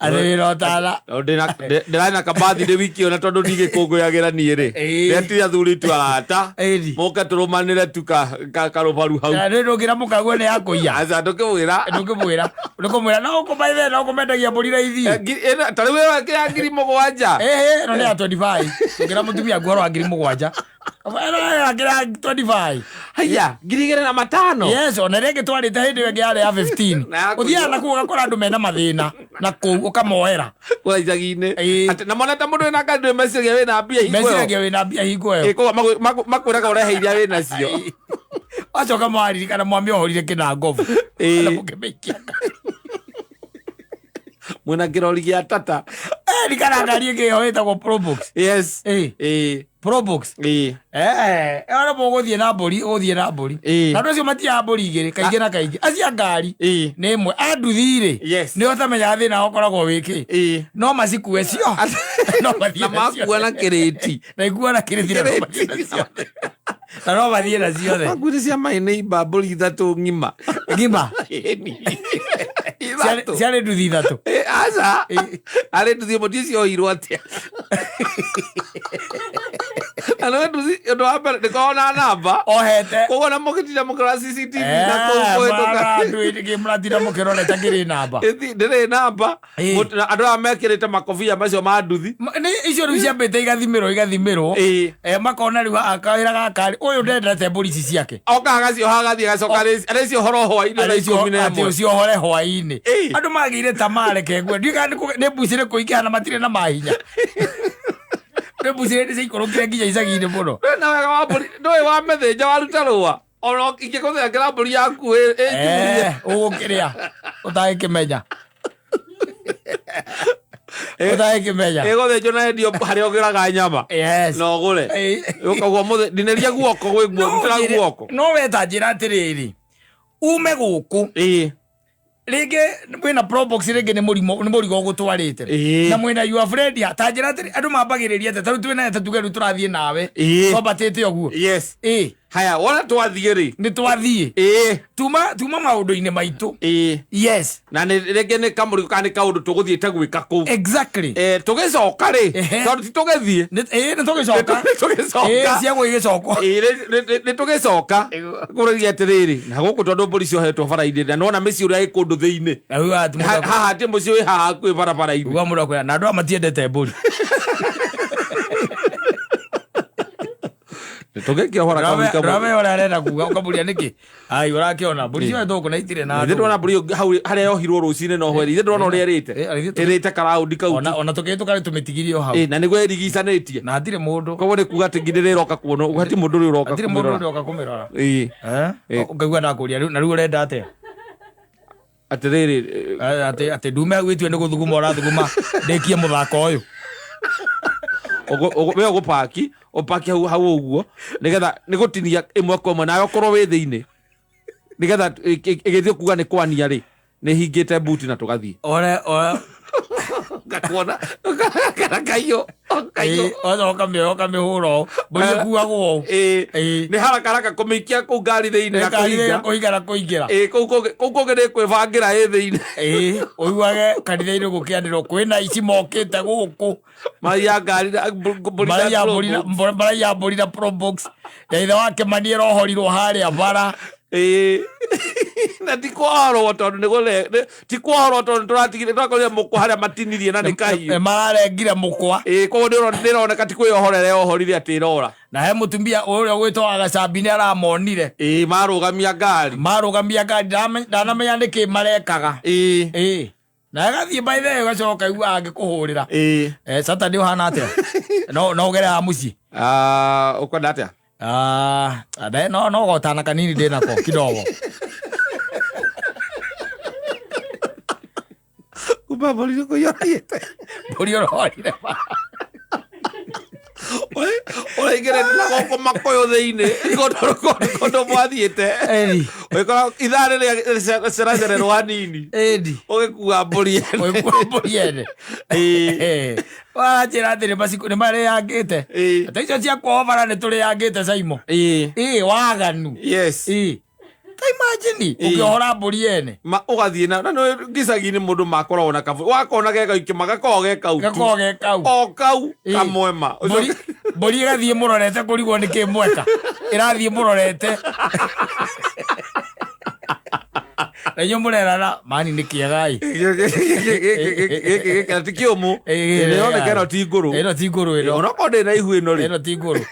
Atĩ wĩna ũtana. Ndĩrarĩ na kabathirĩ wiki ĩyo na tondũ ndigĩkũngũyagĩra niĩ rĩ. Ndetire athuri tu arata. Moke tũrũmanĩre tu karũbaru hau. Nĩ ndũngĩra mũkaguo nĩ ya kũiya. Aca ndũkĩmwĩra. Ndũngĩmwĩra. Ndũkũmwĩra no ũkũmaithe no ũkũmendagia mbũri raithi. Ta rĩu ĩyo ĩkĩra 7,000. Ĩhĩ, ĩno nĩ ya 25. Ndũngĩra mũtumia nguo wa 7,000. Ĩno ya 25. Haya, 2,500. Yes, ona rĩngĩ twarĩte hĩndĩ ĩyo ĩngĩ yarĩ ya 15. Na ya Ũthiaga na kũu ũgakora andũ mena mathĩna na kũu ũkamoera. Kũrĩa icagi-inĩ. Na mona ta mũndũ wĩna ngari ndũĩ meciragia wĩna mbia hingo ĩyo. Meciragia wĩna mbia hingo ĩyo. Koguo makwĩraga ũrehe iria wĩnacio. Wacoka mwaririkana mwamĩohorire kĩnangobu. Na mũkĩmĩikia ngari. Mwĩna kĩrori gĩa tata. Ririkana ngari ĩngĩ ĩyo ĩtagwo Probox. Yes. Probox. Ona mũgũthiĩ na mbũri, ũgũthiĩ na mbũri. Na andũ acio matiaga mbũri igĩrĩ kaingĩ na kaingĩ. Acio a ngari nĩ ĩmwe. A nduthi rĩ, nĩo ũtamenyaga thĩna ũkoragwo wĩ kĩ. No macikue cio. No mathiĩ Na makua na kĩrĩti. Na ikua na kĩrĩti na no mathiĩ na ciothe. Na no mathiĩ na ciothe. Makuire cia maĩ nĩ imba mbũri ithatũ ng'ima. Ng'ima? Ciarĩ nduthi ithatũ. Aca. Arĩ nduthi ĩmwe ndiũĩ cioirwo atĩa. Na nĩ nduthi ũndũ wa mbere ndĩkoragwo na namba. Ohete. Koguo na mũgĩtinda mũkĩrora CCTV na kũu kũhĩtũka. Mũratinda mũkĩrora ĩtakĩrĩ namba. Ndĩrĩ namba. Andũ aya mekĩrĩte makobia macio ma nduthi. Nĩ icio rĩu ciambĩte igathimĩrwo igathimĩrwo. Makona rĩu haha kawĩra gaka rĩ, ũyũ ndendete mbũri ici ciake. Oka agacioha agathiĩ agacoka arĩciohora hwaĩ-inĩ thaa 11. Atĩ ũciohore hwaĩ-inĩ. Andũ magĩire tamaa reke ngue. Ndiũĩ kana nĩ mbucĩrĩ kũingĩha na matirĩ na mahinya. Nĩ mbucĩrĩ nĩ ciaikũrũkire nginya icagi-inĩ mũno. Ndũĩ na wega wa mbũri, ndũĩ wa mĩthĩnja waruta rũa. Ona ingĩgũthengera mbũri yaku ĩnjũrie. Ũgũkĩrĩa ũtagĩkĩmenya. Ũtagĩkĩmenya. Ĩgũthĩnjwo na endio harĩa ũgĩraga nyama. Yes. Na ũgũre. Ũkaigua mũthĩ, ndinĩria guoko gwĩ guo, rutĩra guoko. No we ta njĩra atĩrĩrĩ, ume gũkũ. Rĩngĩ wĩna Probox rĩngĩ nĩ mũrimũ, nĩ mũrigo ũgũtwarĩte. Na mwĩna your friend ya, ta njĩra atĩrĩ, andũ mambagĩrĩria atĩa, ta rĩu twĩna ta tuge rĩu tũrathiĩ nawe. Twambatĩte ũguo. Yes. Haya, wona twathiĩ rĩ? Nĩ twathiĩ. Tuma maũndũ-inĩ maitũ. Yes. Na nĩ rĩngĩ nĩ kamũrigo kana nĩ kaũndũ tũgũthiĩte gwĩka kũu. Exactly. Tũgĩcoka rĩ? Tondũ ti tũgĩthiĩ. Nĩ tũgĩcoka. Nĩ tũgĩcoka. Cia gũgĩcokwo. Nĩ tũgĩcoka. Kũrĩria atĩrĩrĩ, na gũkũ tondũ mbũri ciohetwo bara-inĩ, na nĩwona mĩciĩ ũrĩa ĩ kũndũ thĩinĩ. Na rĩu haha ti mũndũ Haha ti mũciĩ wĩ haha hakuhĩ barabara-inĩ. Uga mũndũ akwĩra, na andũ aya matiendete mbũri. Tũgĩkĩohora kamũri kamwe. Ndũramenya ũrĩa arenda kuga, ũkamũria nĩkĩ? Ai, ũrakĩona, mbũri ciothe tũkũ na itirĩ na Ithe andũ. ndĩrona mbũri ĩyo hau harĩa yohirwo rũcinĩ no hweri. Ithe ndĩrona ũrĩa ĩrĩte. Ĩrĩte karaundi kau. Ona tũkĩhĩtũka nĩ tũmĩtigirie o hau. Na nĩguo ĩrigicanĩtie. Na hatirĩ mũndũ. Koguo nĩ kuga atĩ nginya rĩroka kuonwo, hatirĩ mũndũ ũrĩa ũroka Hatirĩ mũndũ kũmĩrora. ũrĩa ũroka kũmĩrora. Ũkaigua ndakũria, na rĩu ũrenda atĩa? Atĩrĩrĩ, Atĩ ndume hau ĩtue nĩ gũthuguma ũrathuguma ndĩkie mũthako ũyũ. We ũgũpaki, ũpaki hau hau ũguo, nĩgetha nĩ gũtinia ĩmwe kwa ĩmwe, nawe ũkorwo wĩ thĩinĩ. Nĩgetha ĩgĩthiĩ kuga nĩ kwania rĩ, nĩ hingĩte buti na tũgathiĩ. Ore, ore. Ngakuona, kana kaiyũ, kaiyũ. Wacoka ũkamĩhũra ũũ. Mbũri ĩkuagwo ũũ. Nĩ haraka haraka kũmĩikia kũu ngari thĩinĩ na Nĩ ngari thĩinĩ kũhinga. kũhinga na kũingĩra. Kũu kũngĩ nĩ kwĩbangĩra ĩ thĩinĩ. Ũiguage kanitha-inĩ gũkĩanĩrwo kwĩna ici mokĩte gũkũ. Maraiya ngari na mbũri na Maraiya mbũri na Probox. maraiya mbũri na Probox. Ya ithe wa Kĩmani ĩrohorirwo harĩa bara. Na ti kwohorwo tondũ nĩ gũre-, nĩ-, ti kwohorwo tondũ tũratigire, tũrakorire mũkwa harĩa matinirie na nĩ kahiũ. Nĩ mararengire mũkwa. Koguo nĩ ĩroneka ti kwĩyohora ĩreyohorire atĩ ĩrora. Na he mũtumia ũrĩa ũgwĩtwo Agacambi nĩ aramonire. Marũgamia ngari. Marũgamia ngari, ndanamenya nĩkĩ marekaga. Na agathiĩ by the way, ũgacoka ũkaigua angĩkũhũrĩra. Saturday ũhana atĩa? No ũgere haha mũciĩ? Ũkwenda atĩa? No gotana kanini ndĩ nako kidogo. Kumbe mbũri nĩ kũiyũrĩte. Mbũri ũrorire ba. Mũraingĩrĩte na gũkũ makũyũ thĩinĩ kũndũ mwathiĩte. Ĩni. Ũgĩkora ithaa rĩrĩa ceracererwo hanini. Ĩni. Ũgĩkua mbũri ene. Ũgĩkua mbũri ene. Ĩĩ. Waranjĩra atĩ nĩ marĩangĩte. Ĩĩ. Ta icio cia kwao bara nĩ tũrĩangĩte Saimo. Ĩĩ. Ĩĩ waganu. Yes. Ĩĩ. Ta imagine Ĩĩ. ũkĩohora mbũri ene. Ma ũgathiĩ na nĩ gĩcagi-inĩ mũndũ makoragwo na kabũri wakona ge gaiki magakoragwo ge kau tu. Gakoragwo ge kau. O kau Ĩĩ. kamwema. Mbũri mbũri ĩgathiĩ mũrorete kũrigwo nĩ kĩ mweka. Ĩrathiĩ mũrorete. Na inyuĩ mũrerana mani nĩ kĩega ĩ. Gĩkĩ gĩkĩ ti kĩũmũ. Ĩĩ, Ĩroneka ĩno ti ngũrũ. Ĩno ti ngũrũ ĩno. Onokorwo ndĩ na ihu ĩno rĩ. Ĩno ti ngũrũ.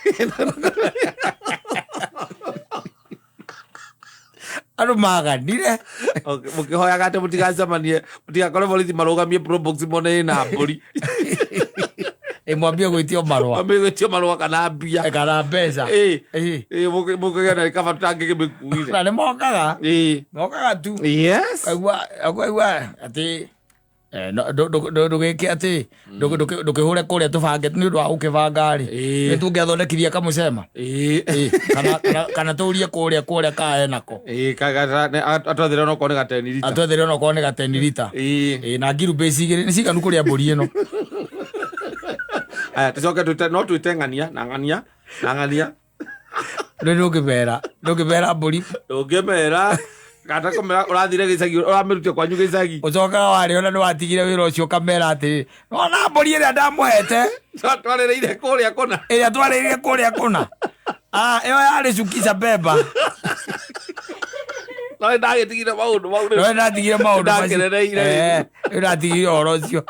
Andũ maganire. Okay, mũkĩhoyaga atĩ mũtigacemanie mũtigakore borithi marũgamie probox mone ĩna mbũri. Ĩ mwambie gwĩtio marũa. Mwambie gwĩtio marũa kana mbia. Kana mbeca. Ĩĩ. Ĩĩ. Ĩĩ, mũkĩgĩa na kaba tũtangĩkĩmĩkuire. Na nĩ mokaga. Ĩĩ. Mokaga tu. Yes. Kaigua kaigua atĩ ndũgĩke atĩ ndũkĩhũre kũrĩa tũbange nĩ ũndũ wa gũkĩbanga rĩ. Ĩĩ. Nĩ tũngĩathondekithia kamũcema. Ĩĩ. Ĩĩ, kana tũrie kũrĩa kũrĩa ka enako. Ĩĩ, atwethere onokorwo nĩ gateni rita. Atwethere onokorwo nĩ gateni rita. Ĩĩ. Ĩĩ, na ngirumbĩci igĩrĩ nĩ ciganu kũrĩa mbũri ĩno. Aya, tũcoke twĩte no twĩte ng'ania na ng'ania na ng'ania. Rĩu ndũngĩmera ndũngĩmera mbũri. Ndũngĩmera kana kũmera ũrathire gĩcagi ũramĩrutia kwanyu gĩcagi. Ũcokaga warĩona nĩ watigire wĩra ũcio ũkamera atĩrĩ nona mbũri ĩrĩa ndamũhete Twarĩrĩire kũrĩa kũna. Ĩrĩa twarĩrĩire kũrĩa kũna. Ah, ĩyo yarĩ cukisha beba. No nĩndagĩtigire maũndũ mau rĩu. No nĩndatigire maũndũ macio. Nĩndakenereire. Rĩu ndatigire ũhoro ũcio.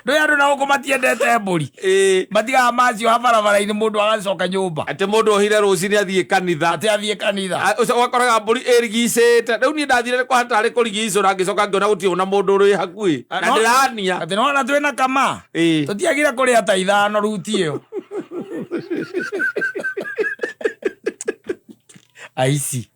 Ndũĩ andũ na gũkũ matiendete mbũri. Ĩĩ. Matigaga macioha barabara-inĩ mũndũ agacoka nyũmba. Atĩ mũndũ ohire rũcinĩ athiĩ kanitha. Atĩ athiĩ kanitha. Ũcio ũgakoraga mbũri ĩrigicĩte. Rĩu niĩ ndathire kwa tarĩ kũrigicũra ngĩcoka ngĩona gũtirĩ ona mũndũ ũrĩ hakuhĩ. Na ndĩrania. Atĩ nĩwona twĩna kama. Ĩĩ. Tũtiagire kũrĩa ta ithano ruti ĩyo. Aici.